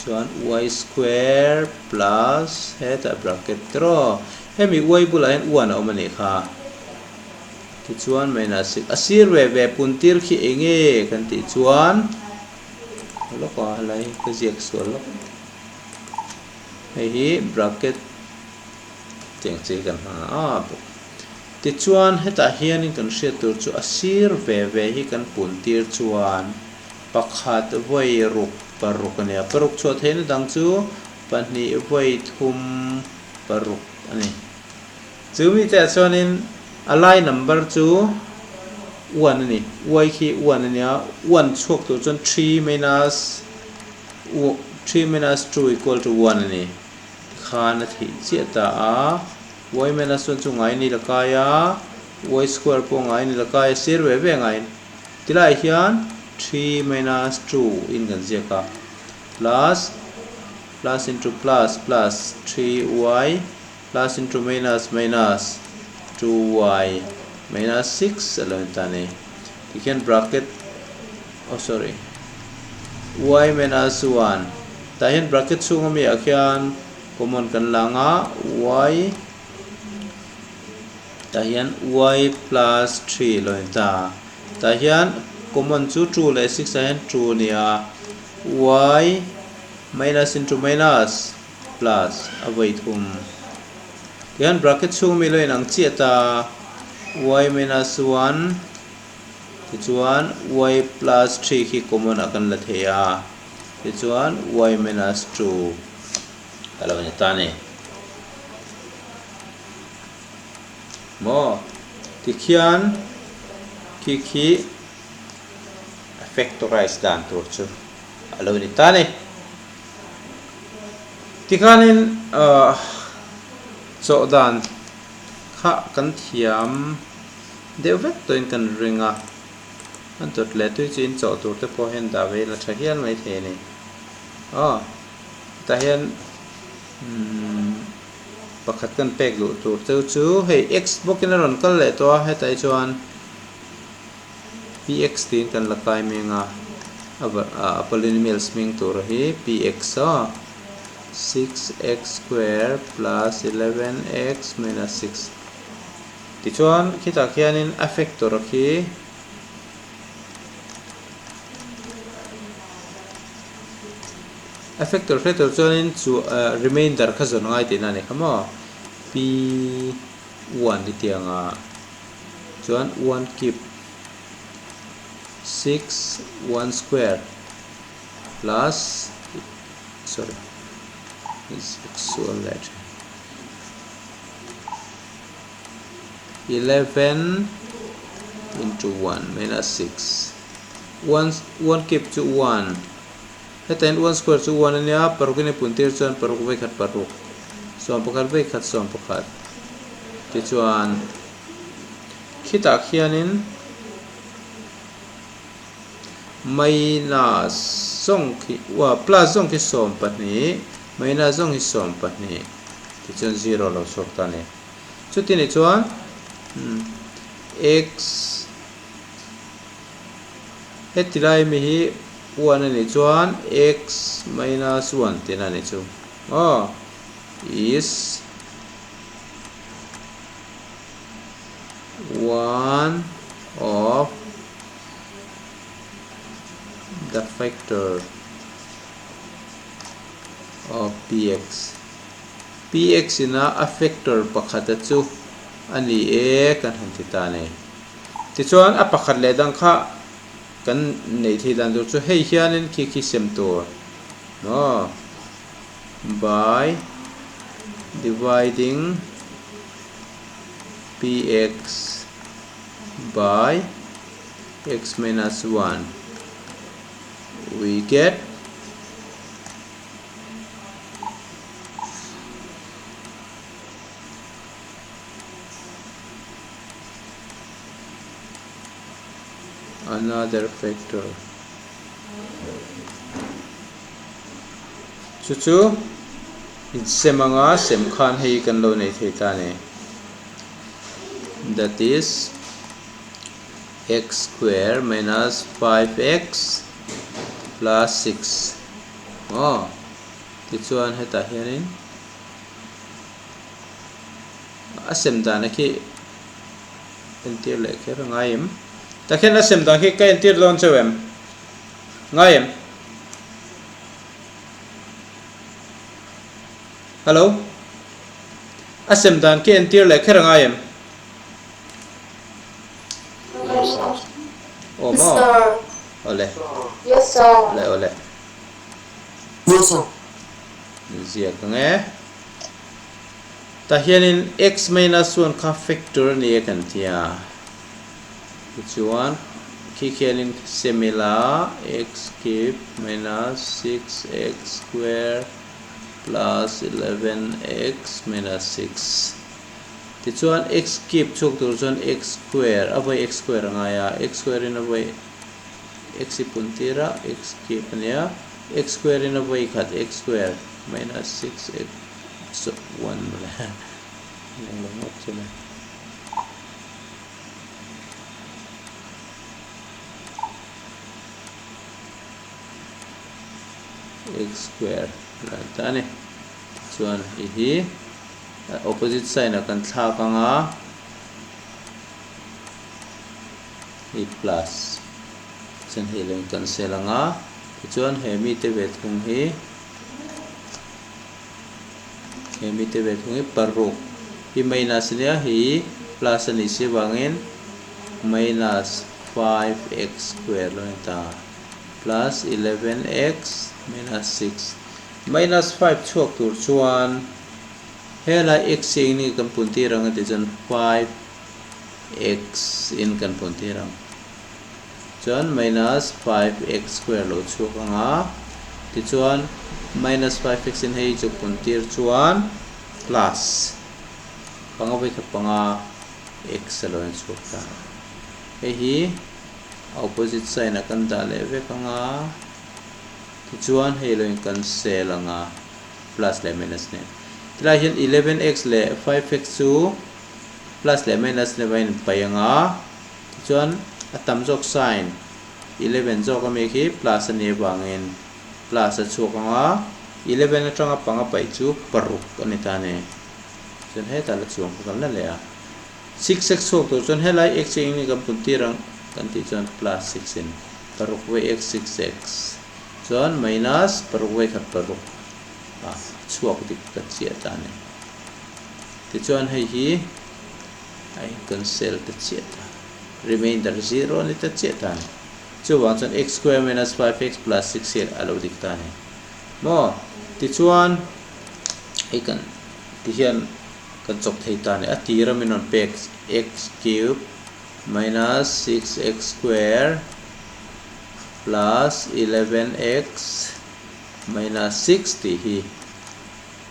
chuan y square plus hetah bracket tiraw hemi y bulah hian one a awm a nih kha. Tichuan minus 6 a sir ve ve puntir khi eng nge kan tih chuan lawk a helai ka ziak sual lawk. Hei hi bracket tiang chi kan hmang a bawk. Tichuan hetah hianin kan hriat tur chu a sir ve ve hi kan pun tir chuan pakhat vawi ruk paruk a ni a. Paruk chhuah theihna dang chu pahnih vawi thum paruk a ni. Chu mite ah chuanin a lai number chu one a ni. Y khi one a nia, one chhuak tur chuan three minus 3 minus 2 equal to 1 a ni. Tikhan a theih chiah ta a, y minus 1 chu ngai ni la kai a, y square pawh ngai ni la kai a, sir ve ve ngaiin. Tilaiah hian 3 minus 2 in kan ziak a, plus plus into plus plus 3y plus into minus minus 2y minus 6 a lo ni ta a ni. Tikhian bracket oh sorry y minus 1 tah hian bracket chhung ami ah khian common kan la ang a y tah hian y plus 3 lo ni ta tah hian common chu 2 leh 6 ah hian 2 a ni a y minus into minus plus a vawi thum tihian bracket chhung ami lo inang chiah ta y minus 1 Tichuan y plus 3 khi common ah kan la thei a, tichuan y minus 2 a lo ni ta a ni. Maw? Tikhian khi khi factorize dan tur chu a lo ni ta a ni. Tikhanin chawh dan kha kan thiam. Deuh vek tawhin kan ring a, a dawt leh tui chu in chawh tur te pawh hian dah ve ila tha hial mai thei a ni. Aw, hetah hian umm pakhat kan pek luh tur cheu chu hei x bawkin a rawn kal leh tawh a, hetah hi chuan px tiin kan la kai meng a, a polynomials hming tur hi px aw, 6x square plus 11x minus 6. Tichuan khitah khianin a factor khi a factor hre tur chuanin chu remainder kha zawn ngai tihna a ni kha maw p one hi tianga chuan one cube 6 1 square plus sorry sual leh thin. 11 into 1 minus 6 1 1 cube chu 1 heta in 1 square chu 1 ania paruk in i pun tir chuan paruk vei khat paruk 11 vei khat 11 tichuan khitah khianin minus zawng khi plus zawng khi 12 minus zawng hi 12 tichuan 0 lo chhuak ta a ni. Chuti nih chuan x heti lai mi hi 1 a nih chuan x minus 1 tihna a nih chu aw is one of the factor of px. Px ina a factor pakhata chu a ni e kan han ti ta a ni. Tichuan a pakhat leh dang kha kan neih theih dan tur chu hei hianin khi khi sem tur. Maw? By dividing px by x minus 1 we get another factor chu chu insem anga sem khan hei kan lo nei thei ta a ni that is x square minus 5x plus 6 aw tichuan hetah hianin a sem dan a khi entir leh kher a ngai em? Tah khian a sem dan khi ka entir dawn chauh em? Ngai em? Hello? A sem dan khi entir leh kher a ngai em? Aw maw? Awle. Yes sir. Awle awle. Yes sir. Ziak ang e. Tah hianin x minus 1 kha factor a ni a kan ti a, tichuan khi khianin semila x cube minus 6x square plus 11x minus 6 tichuan x cube chhuak tur chuan x square a vawi x square a ngai a, x square in a vawi x i pun tir a x cube a nia, x square in a vawi khat x square minus 6x One mawle englo ngawt chu le. X square la ta a ni. Chuan hei hi opposite sign ah kan thlak ang a hei plus chuan hei lo in cancel ang a tichuan he mite ve thung hi He mite ve thung hi paruk hi minus a nia hei plus a nih si avangin minus 5x square lo a ni ta plus 11x minus 6 minus 5 chhuak tur chuan helai x hi eng nge kan pun tir ang a tih chuan 5x in kan pun tir ang. Chuan minus 5x square lo chhuak ang a, tichuan minus 5x in hei chu pun tir chuan plus panga vawikhat panga x a lo in chhuak ta. Hei hi a opposite sign ah kan dah leh vek ang a, tichuan hei lo in cancel ang a plus leh minus nen. Tilai hian 11x leh 5x chu plus leh minus nen a in paih ang a. Tichuan a tam zawk sign 11 zawk ami khi plus a nih avangin plus a chhuak ang a, 11 atanga panga paih chu paruk a ni ta a ni. Chuan hetah la chuang kha kan la leh a. 6x chhuak tur chuan helai x hi eng nge kan pun tir ang kan tih chuan plus 6 in paruk vawi x 6x chuan minus paruk vawi khat paruk a chhuak dik ta chiah ta a ni. Tichuan hei hi. A in cancel ta chiah ta. Remainder zero a ni ta chiah ta a ni. Chuvang chuan x square minus 5x plus 6 hi a lo dik ta a ni. Maw? Tichuan hei kan ti hian kan chawp thei ta a ni. A tir a min rawn pek x cube minus 6x square plus 11x minus 6 tih hi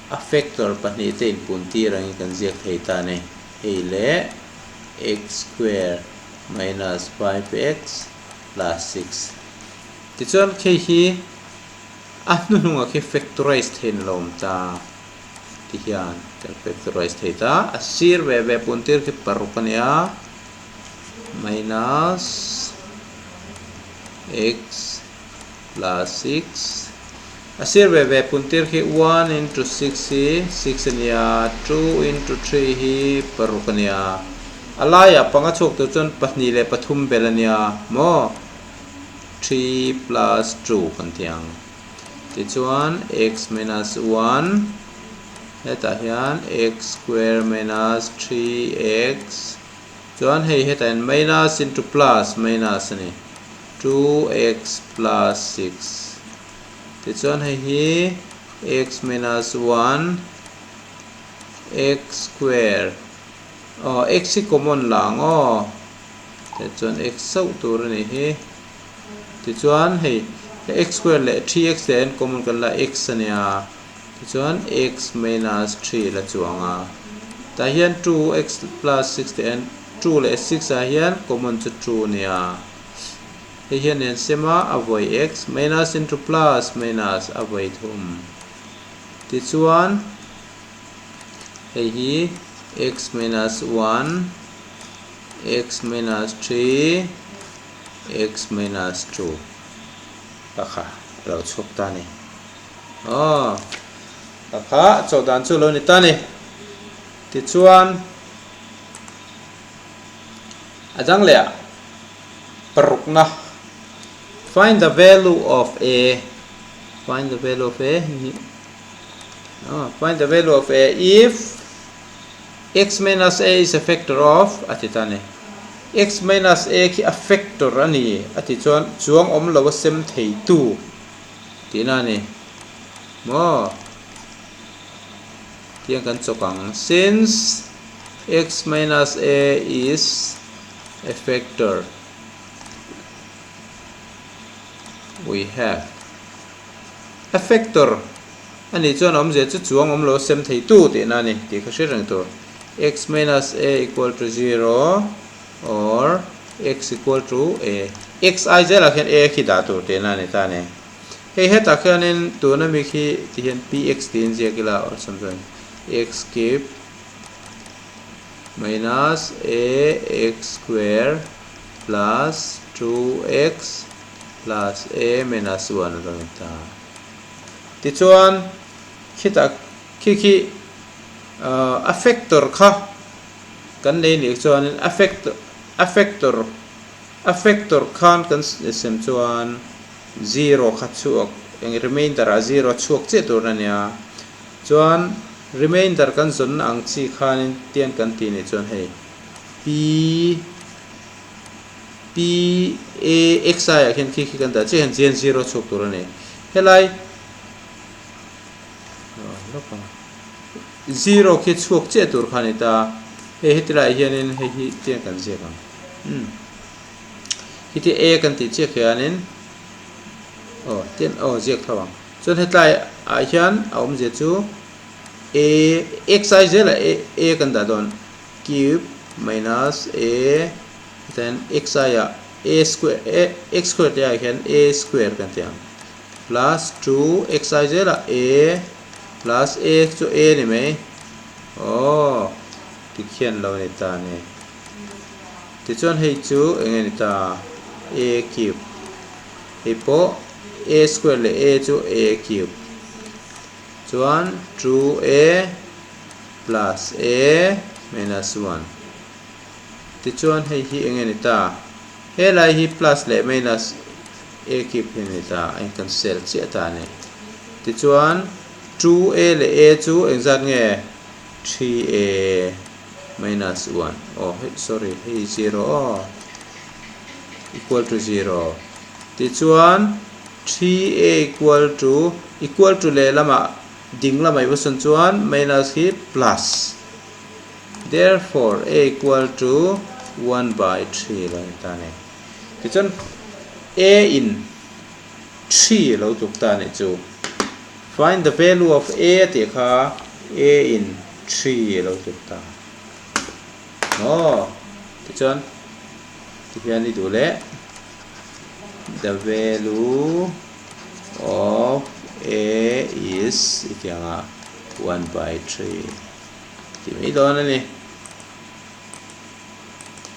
A factor pahnihte inpuntir angin kan ziak thei ta a ni. Hei leh x square minus 5x plus 6. Tichuan khi hi a hnuhnungah khi factorize theiin a lo awm ta. Tihian kan factorize thei ta. A sir ve ve puntir khi paruk a nia. Minus x plus 6. A sir ve ve puntir khi one into six hi six a nia, two into three hi paruk a nia. A laiah panga chhuak tur chuan pahnih leh pathum bel a nia maw? Three plus two kan ti ang. Tichuan x minus one hetah hian x square minus three x chuan hei hetah hian minus into plus minus a ni two x plus six. Tichuan hei hi x minus one x square aw x hi common la ang aw tichuan x chauh tur a nih hi tichuan hei x square leh 3x leh en common kan la x a nia tichuan x minus 3 la chuang a tah hian 2x plus 6 teh en 2 leh 6 ah hian common chu 2 a nia. Hei hian nen sem a, a vawi x minus into plus minus a vawi thum. Tichuan, hei hi x minus 1, x minus 3, x minus 2 ka kha a lo chhuak ta a ni. Aw, ka kha chawh dan chu a lo ni ta a ni. Tichuan, a dang leh ah. Parukna, Find the value of a, Find the value of a, Find the value of a if x minus a is a factor of a ti ta ni. X minus a khi a factor a ni a ti chuan chuang awm lo a sem thei tu tihna a ni. Maw? Tiang kan chawk ang. Since x minus a is a factor we have a factor a nih chuan awmzia chu chuang awm lo sem thei tu tihna a ni tih kha hriat reng tur x minus a equal to 0 or x equal to a x ai zelah khian a khi dah tur tihna a ni ta a ni hei hetah khianin tuna mi khi tihian px tiin ziak ila awlsam chuan x cube minus a x square plus 2x plus a minus 1 a lo ni ta. Tichuan khitah khi khi a factor kha kan nei nih chuanin a factor a factor a factor khan kan sem chuan zero kha chhuak eng remainder ah zero chhuak chiah tur a nia. Chuan remainder kan zawnna ang chi khanin tiang kan tih nih chuan hei P P A X I ah khian khi khi kan dah chiah hian chian zero chhuak tur a ni. Helai zero khi chhuak chiah tur kha a ni ta. Hei heti laiah hianin hei hi tiang kan ziak ang. Umm khiti A kan tih chiah khianin aw tian aw ziak tho ang. Chuan hetlai ah hian a awmzia chu a x ai zel ah a kan dah dawn cube minus a then x ai ah a square a x square te ah hian a square kan ti ang plus 2 x ai zel ah a plus a chu a ni mai aw tikhian lo ni ta ni tichuan hei chu eng nge ni ta a cube Hei pawh a square leh a chu a cube chuan 2a plus a minus 1 tichuan hei hi eng nge ni ta helai hi plus leh minus a cube hi a ni ta a in cancel chiah ta a ni tichuan 2a leh a chu engzat nge 3a minus 1 aw hei sorry hei zero aw. Equal to 0. Tichuan, 3a equal to, equal to lehlamah ding lamah i va sawn chuan minus hi plus. Therefore, a equal to 1 by 3 lo ni ta a ni. Tichuan, a in 3 lo tluk ta a nih chu. Find the value of a a tih kha a in 3 lo tluk ta. Maw? Tichuan, Tihian i duh leh the value of a is i tih anga 1/3 tih mai dawn a ni.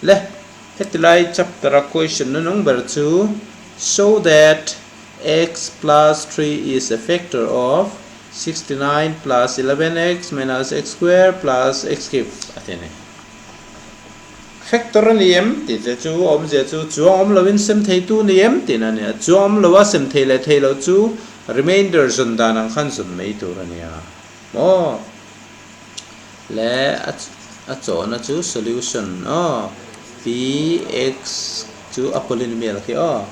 Le heti lai chapter a question nunung ber chu show that x plus 3 is a factor of 69 plus 11x minus x square plus x cube a ti a ni. Factor a ni em tih te chu awmzia chu chuang awm loin sem theitu ni em tihna a ni a. Chuang awm loa sem thei leh thei loh chu remainder zawn dan ang khan zawn mai tur a ni a. Maw? Le a chawhna chu solution aw. Px chu a polynomial khi aw.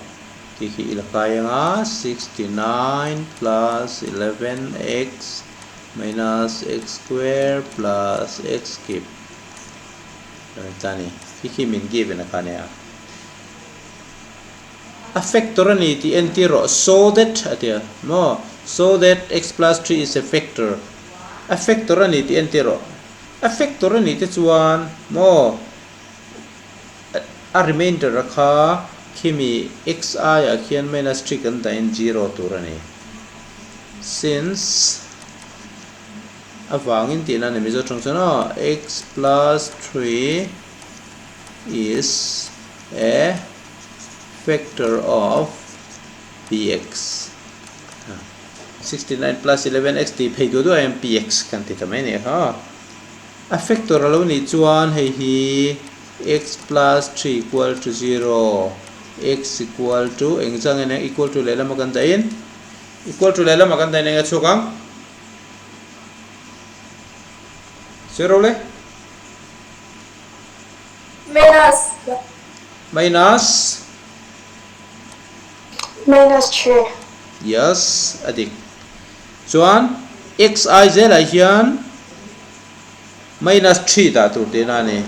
Khi khi i la kai anga 69 plus 11x minus x square plus x cube lo ni ta ni. Khi khi min given a kha nia. A factor a ni tih entir rawh so that a ti a maw so that x plus 3 is a factor a factor a ni tih entir rawh a factor a nih te chuan maw A remainder a kha khimi x aiah khian minus 3 kan dahin zero tur a ni. Since avangin tihna a ni Mizo tawng chuan aw x plus 3 is a factor of px. 69 plus 11x tih phei duah duah hian px kan ti ta mai a ni kha. A factor a lo nih chuan hei hi x plus 3 equal to 0, x equal to eng zang eng equal to lehlam a kan dahin equal to lehlam a kan dahin eng a chhuak ang? Zero le? Minus. Minus. Minus 3. Yes, a dik. Chuan x ai zelah hian minus 3 dah tur tihna a ni.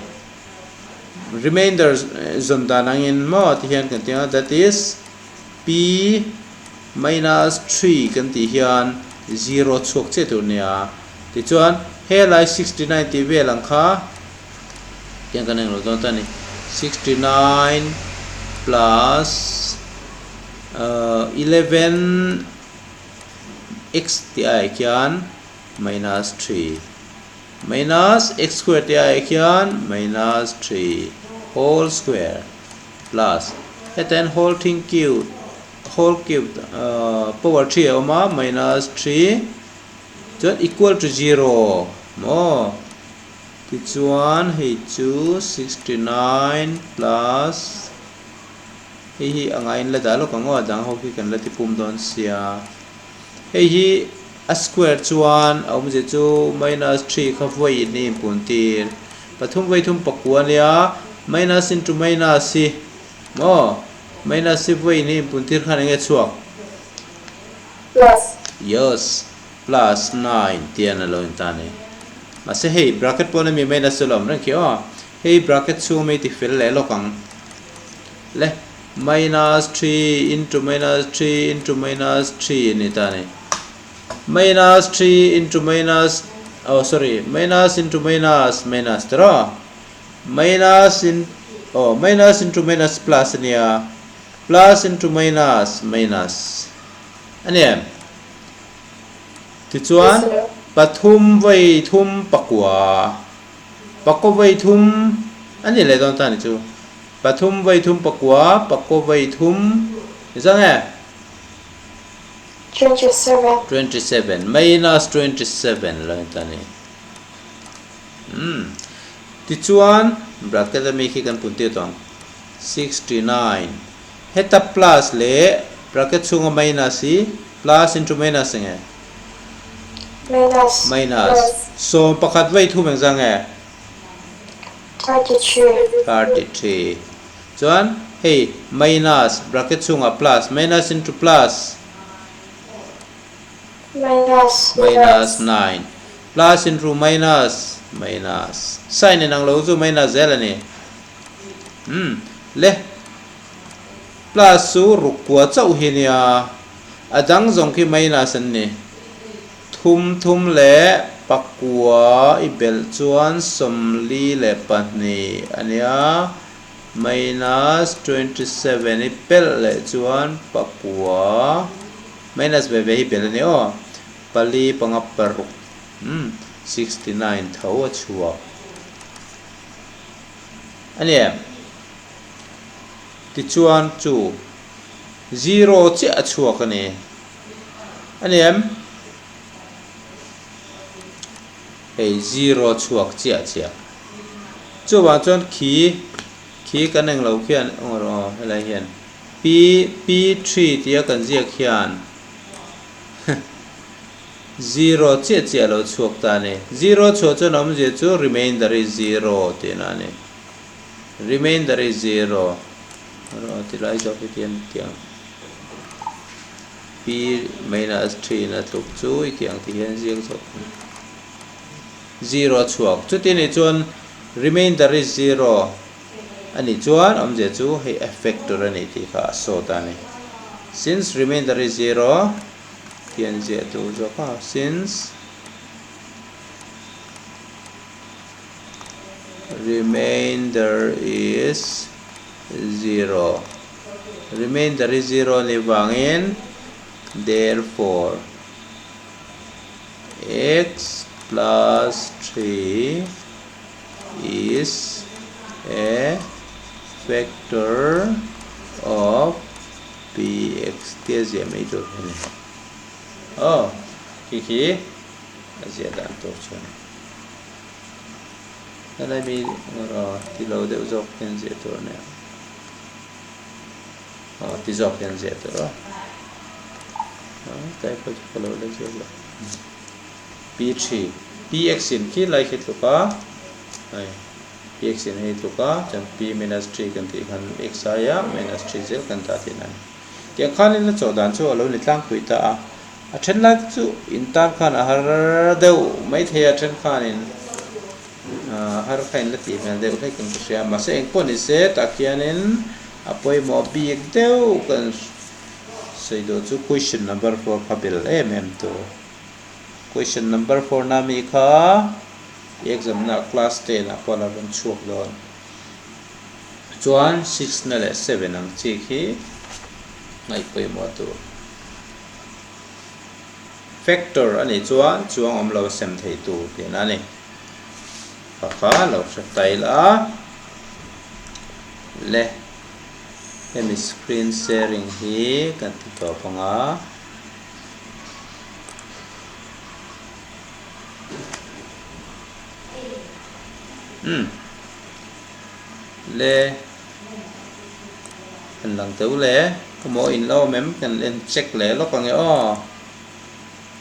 Remainder zawn dan angin maw ti hian kan ti ang a, that is p minus 3 kan tih hian zero chhuak chiah tur a ni a. Tichuan helai 69 tih vel ang kha tiang kan englo dawn ta a ni. 69 plus 11 x tih aiah khian minus 3 minus x square tih aiah khian minus 3 whole square plus heta hian whole thing cube whole cube power 3 a awm a minus 3 chuan equal to 0 maw tichuan hei chu 69 plus Hei hi a ngaiin la dah lawk ang aw, a dang ho khi kan la ti pum dawn sia. Hei hi a square chuan a awmzia chu minus 3 kha vawi in a inpun tir. Pathum vawi thum pakua ania, minus into minus hi maw, minus hi vawi in a inpun tir khan enge chhuak? Plus. Yes, plus 9 tian a lo intan e. Mahse hei bracket pawn ami minus chu a lo awm reng khi aw. Hei bracket chhung ami ti fel leh lawk ang. Le minus 3 into minus 3 into minus 3 a ni ta a ni. Minus 3 into minus oh sorry minus into minus minus tiraw minus in oh minus into minus plus a nia plus into minus minus a ni em? Tichuan pathum vawi thum pakua pakaw vawi thum a ni leh dawn ta a ni chu. Pathum vawi thum pakua, pakaw vawi thum ni zang e? 27. 27 minus 27 lo in ta ni. Umm. Tichuan bracket ami khi kan pun tir tawh ang. 69 heta plus leh bracket chhunga minus hi plus into minus enge? Minus. Minus. 11 vawi thum engzang e? 33. 33. Chuan hei minus bracket chhungah plus, minus into plus. Minus. Minus 9. Plus into minus, minus. Sign inang lo chu minus zel a ni. Hmm. Le. Plus chu ruk kua chauh hi nia. A dang zawng khi minus an ni. Thum thum leh pakua i belh chuan 42 a nia, minus 27 i pelh leh chuan pakua minus ve ve hi belh a ni aw, pali panga paruk umm 69 tho a chhuak a ni em? Tichuan chu zero chiah a chhuak a ni. A ni em? Hei zero chhuak chiah chiah. Chuvang chuan khi khi kan englo khian aw rawh aw helai hian P P3 tia kan ziak hian zero chiah chiah a lo chhuak ta a ni. Zero chhuah chuan a awmzia chu remainder hi zero tihna a ni. Remainder hi zero. Rawh ti lai zawk hi tian tiang. P minus 3 in a tluk chu i tih ang ti hian ziak zawk ang. Zero a chhuak. Chuti nih chuan remainder is zero a nih chuan awmzia chu hei a factor a ni tih kha a sawt a ni. Since remainder is zero hian ziah tur zawk a, since remainder is zero remainder is zero a nih vangin therefore x plus 3 is a factor of px tia ziah mai tur hi a ni. Aw, khi khi a ziah dan tur chu a ni. Helai mi ti lo deuh zawk hian ziah tur a nia. Aw, ti zawk hian ziah tur a. Tlai pawh chu ka lo la ziak lo. P3, Px in khi lai khi tluk a, hei Px in hei tluk a, chuan P minus 3 kan tih khan x aia minus 3 zel kan dah tihna a ni. Tiang khanin a chawh dan chu a lo ni tlangpui ta a, a then lai te chu in tan khan a har deuh mai thei a, then khanin har kha in la tih hmel deuh hlek in ka hria, mahse engpawh ni se tah khianin a pawimawh bik deuh kan sawi duh chu question number 4 kha bel em em tur. Question number 4 na mi kha i exam na class 10 ah pawh a lo rawn chhuak dawn. Chuan 6 na leh 7 ang chi khi ngaih pawimawh tur. Factor a nih chuan chuang awm lo sem thei tur tihna a ni. Kha kha lo hre ta ila le hemi screen sharing hi kan ti tawp ang a. Umm le kan lang teuh le khawmaw in lo awm em kan en check leh lawk ang e aw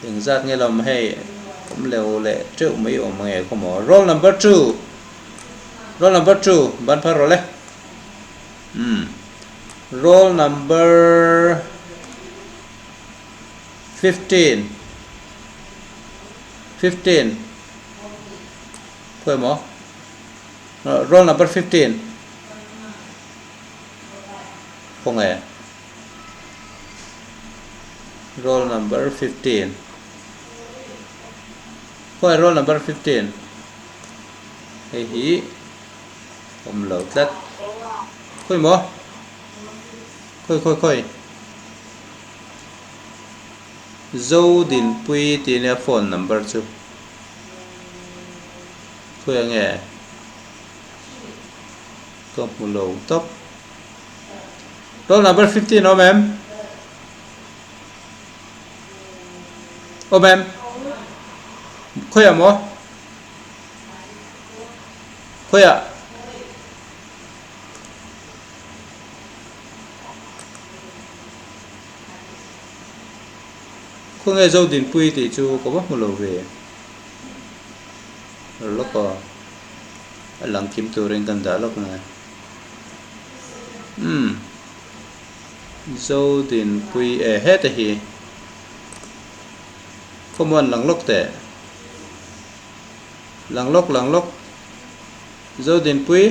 engzat nge lo awm hei awm leu leh teuh mai awm ang e khawmaw roll number 2 roll number 2 ban phar rawh le umm roll number 15 15 khawi maw roll number 15 khawnge roll number 15 khawi roll number 15 hei hi awm lo tlat khawi maw khawi khawi khawi Zodinpui tih nia phone number chu khawi ang nge ka hmu lo tawp roll number 15 awm em awm em khawi ah maw khawi ah Khawnge Zodinpui tih chu ka va hmu lo ve. Lawk aw. A lang kim turin kan dah lawk nge. Umm. Zodinpui e heta hi. Khawmuan lang lawk teh. Lang lawk lang lawk. Zodinpui.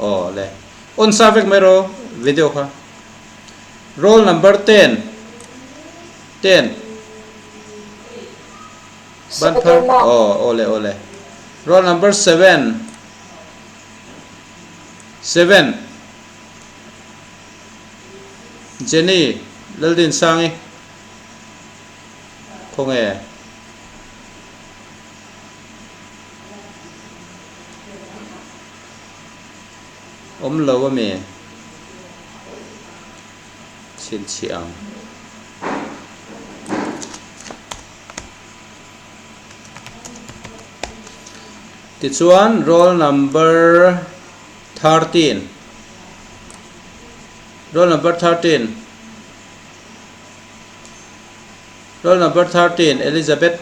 Aw le. On sa vek mai rawh video kha. Roll number 10. 10. Ban phar. Aw aw le aw le. Roll number 7. 7. Jenny Laldin Sangi. Khawnge. Awm lo a mi? Chhinchhiah ang. Tichuan roll number 13 roll number 13 roll number 13 Elizabeth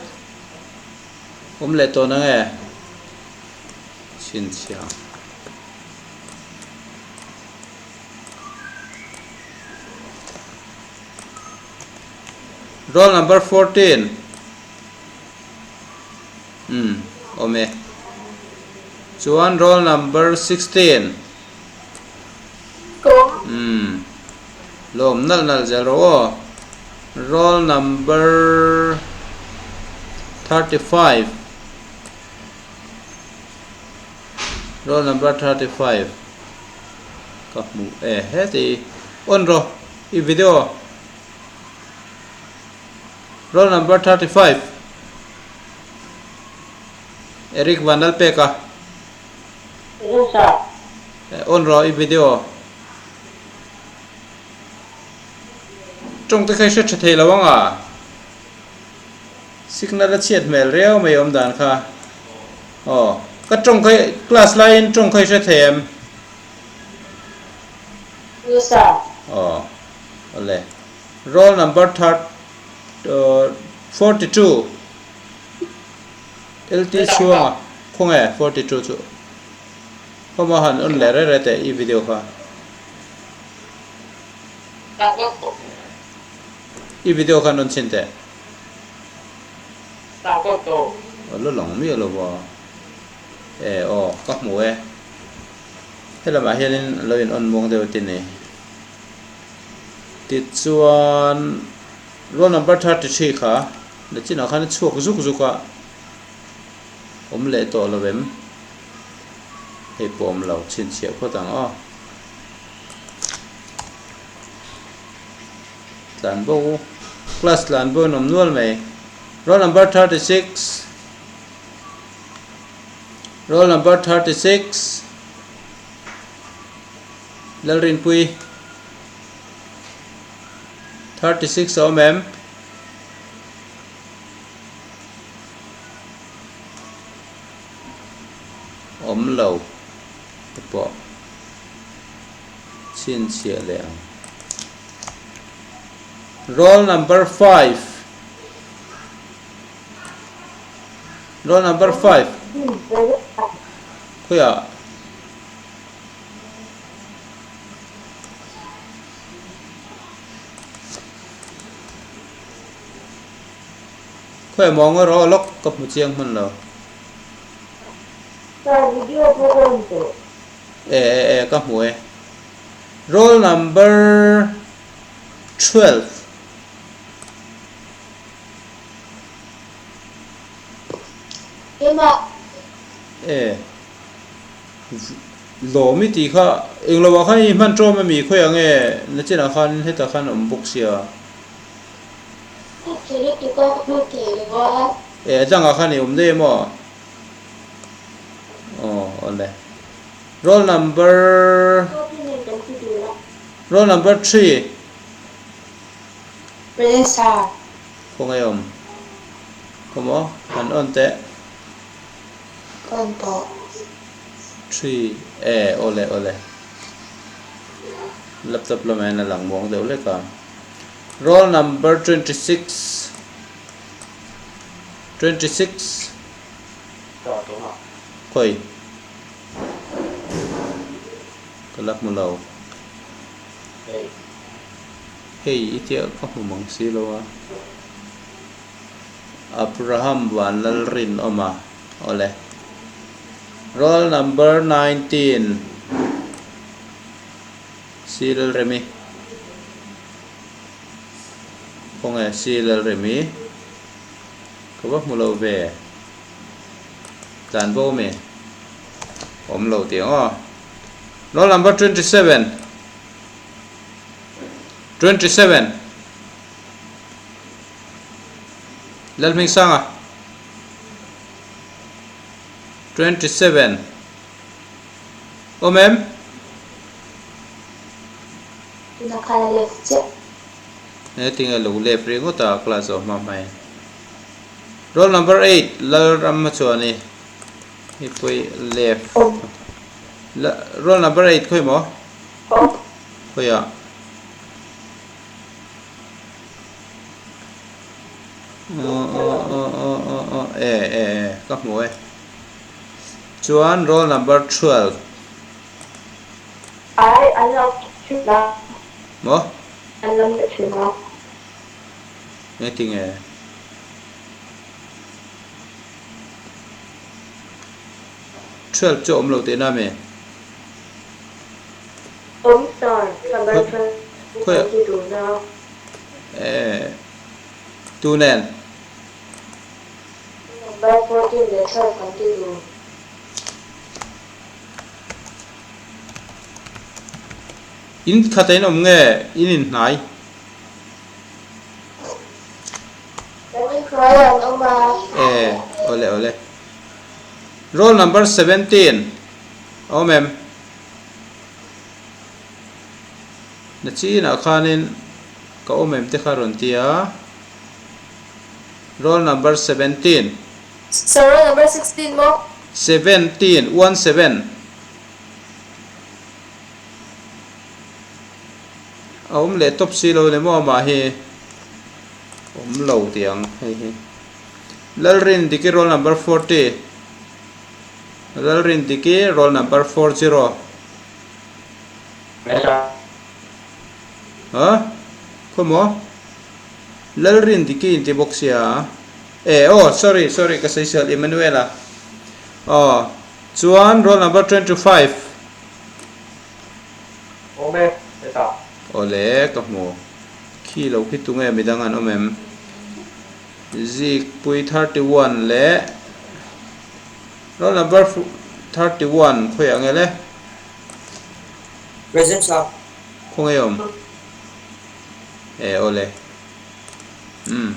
awm leh tawh nange? Chhinchhiah. Roll number 14. Umm awm e. Chuan roll number 16. Umm lawm nalh nalh zel rawh aw. Roll number 35. Roll number 35. Ka hmu e heti on rawh i video. Roll number 35 Eric Vanlalpeka. Yes sir. On rawh i video. Tawng te kha i hre tha thei lo ang a. Signal a chhiat hmel riau mai awm dan kha. Aw ka tawng kha class laiin tawng kha i hre thei em? Yes sir. Aw awle. Roll number third 42 LT chhuanga khawnge 42 chu khawma han on leh reh reh teh i video kha i video kha an on chhin teh a la lang miah lo va e aw ka hmu e helamah hianin a lo in on muang deuh atin ni. Tichuan roll number 33 kha nachinah khan a chhuak zuk zuk a, awm leh tawh lo em? Hei pawh awm lo, chhinchhiah phawt ang aw. Tlan bo, class tlan bo in awm nual mai. Roll number 36, roll number 36. Lalrinpui 36 a awm em? Awm lo te pawh chhinchhiah leh ang. Roll number 5 Roll number 5 Khawiah? Khawi maw ngaw rawh lawk ka hmu chiang hman lo. Sir video pawh ka rawn tawh. E e e ka hmu e. Roll number 12. Keimah. E. Lawm i tih kha englo ah khan i hman ṭawm ami khawi ang e nachinah khan hetah khan a awm bawk sia. Ka che lutuk a ka hmu thei lo a. E a dangah khan i awm daih em aw? Aw awle. Roll number Roll number 3. Present sir. Khawngaih awm. Khawmaw han on teh. Ka en tawh. Three e awle awle. Laptop lamah hian a lang muang deuh lek a. Roll number 26 26 Khawi ka la hmu lo. Hei i tia ka hmu mang si lo a. Abraham Vanlalrinawma awle. Roll number 19 C Lalremi Khawnge C Lalremi ka va hmu lo ve tlan bo mi awm lo tih ang aw. Roll number 27 27 Lalhmingsanga 27 Awm em? Tunah khan a left chiah. Heti nge lo lep rih ngawt a class zawh hma hma in. Roll number 8 Lalram chuan i i pawih left. Roll number 8 khawi maw? Khawiah? E e e ka hmu e. Chuan roll number 12. Ai an lo thin a. Maw? An lo leh thin a. Engtinge? 12 chu a awm lo tihna a mi? Awm sir, number 12 kan ti dun a. Eh, tu nen? Number 14 leh 12 kan ti dun. In khat a in awm nge in inhnai? Kan inhnuai an awm a. E, awle awle. Roll number 17 a awm em? Na chinah khanin ka awm em te kha rawn ti a. Roll number 17. Sir, roll number 16 maw? 17, one seven. A awm leh tawp si lo ni maw amah hi awm lo tih ang hei hi Lalrindiki roll number 40 Lalrindiki roll number 40 Ha khaw maw Lalrindiki inti bawk sia e aw sorry sorry ka sawi sual Emmanuel-a aw chuan roll number 25 Awm e, hetah. Awle, ka hmu. Khi lo khi tunge midang an awm em? Zikpui 31 leh roll number 31 khawiah nge le? Present sir. Khawnge awm? E awle. Umm.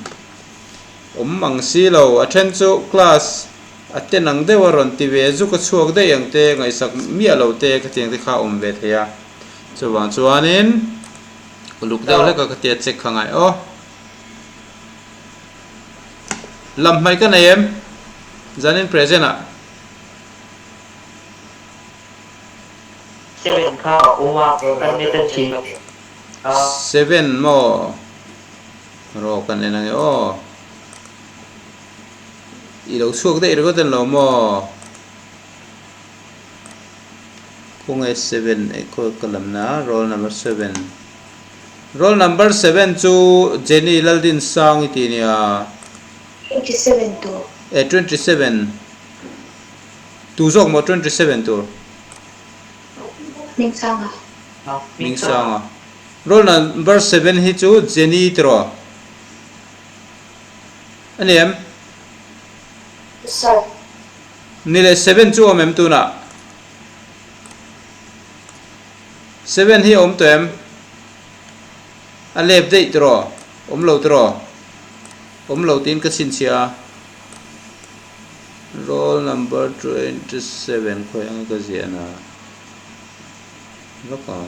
Awm ang si lo, a then chu class A ten ang deuh a rawn ti ve zuk a chhuak daih ang te, ngaihsak miah lo te khatiang te kha a awm ve thei a. Chuvang chuanin uluk deuh hlek a khatia check kha ngai aw. Lam hmaih ka nei em? Zanin present ah. Seven kha a awm a, kan net a chhi a. Seven maw? Rawh kan en ange aw. I lo chhuak daih ringawt en lo maw? Khawnge seven eh khaw ka lamna roll number seven roll number seven chu Jenny Laldinsang i ti nia. 27 tur. Eh 27 tu zawk maw 27 tur? Hmingsanga. Hmingsanga. Roll number seven hi chu Jenny tiraw? A ni em? Sir. Ni leh seven chu awm em tunah? Seven hi a awm tawh em? A lep daih tiraw? Awm lo tiraw? Awm lo tiin ka chhinchhiah a. Roll number 27 khawi ang ka ziah na vak a.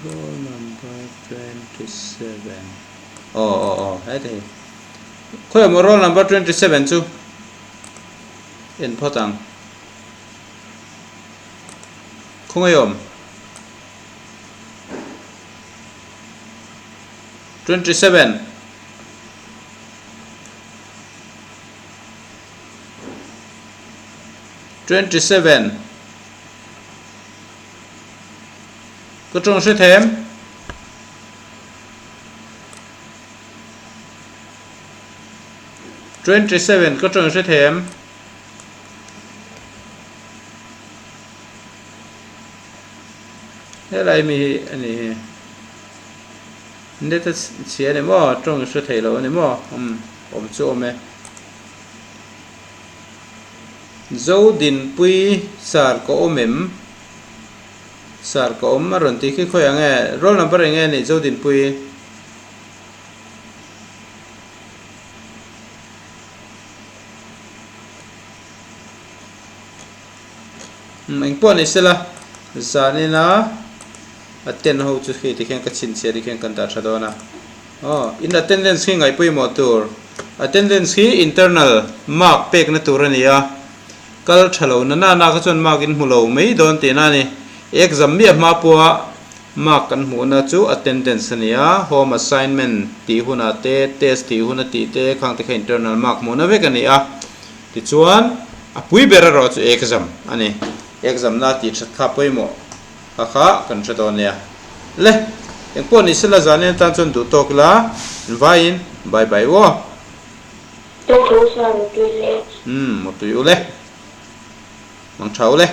Roll number 27 aw aw aw heta hi khawi maw roll number 27 chu en phawt ang khawngaih awm 27 27 Ka tawng hre them. 27 ka tawng hre them. Helai mi hi a ni hi. Net a chhia a ni maw? Tawng hre thei lo a ni maw? Um, awm chu awm e. Zodinpui sar ka awm em? Sir ka awm a rawn ti khi khawi ang e, roll number eng nge a nih Zodinpui? Umm eng pawh ni sela zanina attend ho chu khi tikhian ka chhinchhiah tikhian kan dah tha dawn a, aw in attendance khi ngaih pawimawh tur, attendance khi internal mark pekna tur a ni a. Kal tha lo na nana kha chuan mark in hmu lo mai dawn tihna a ni. Exam miah hma pawha mark kan hmuhna chu attendance a ni a, home assignment tih hunah te, test tih huna tih te khang te kha internal mark hmuhna vek a ni a. Tichuan a pui ber erawh chu exam a ni. Exam na tih that kha pawimawh kha kha kan hre dawn nia. Le! Engpawh ni sela zanin atan chuan duh tawk ila invaiin bye bye u aw. Tawk lo sir, mutui le. Umm, mutui u le. Mang tha u le.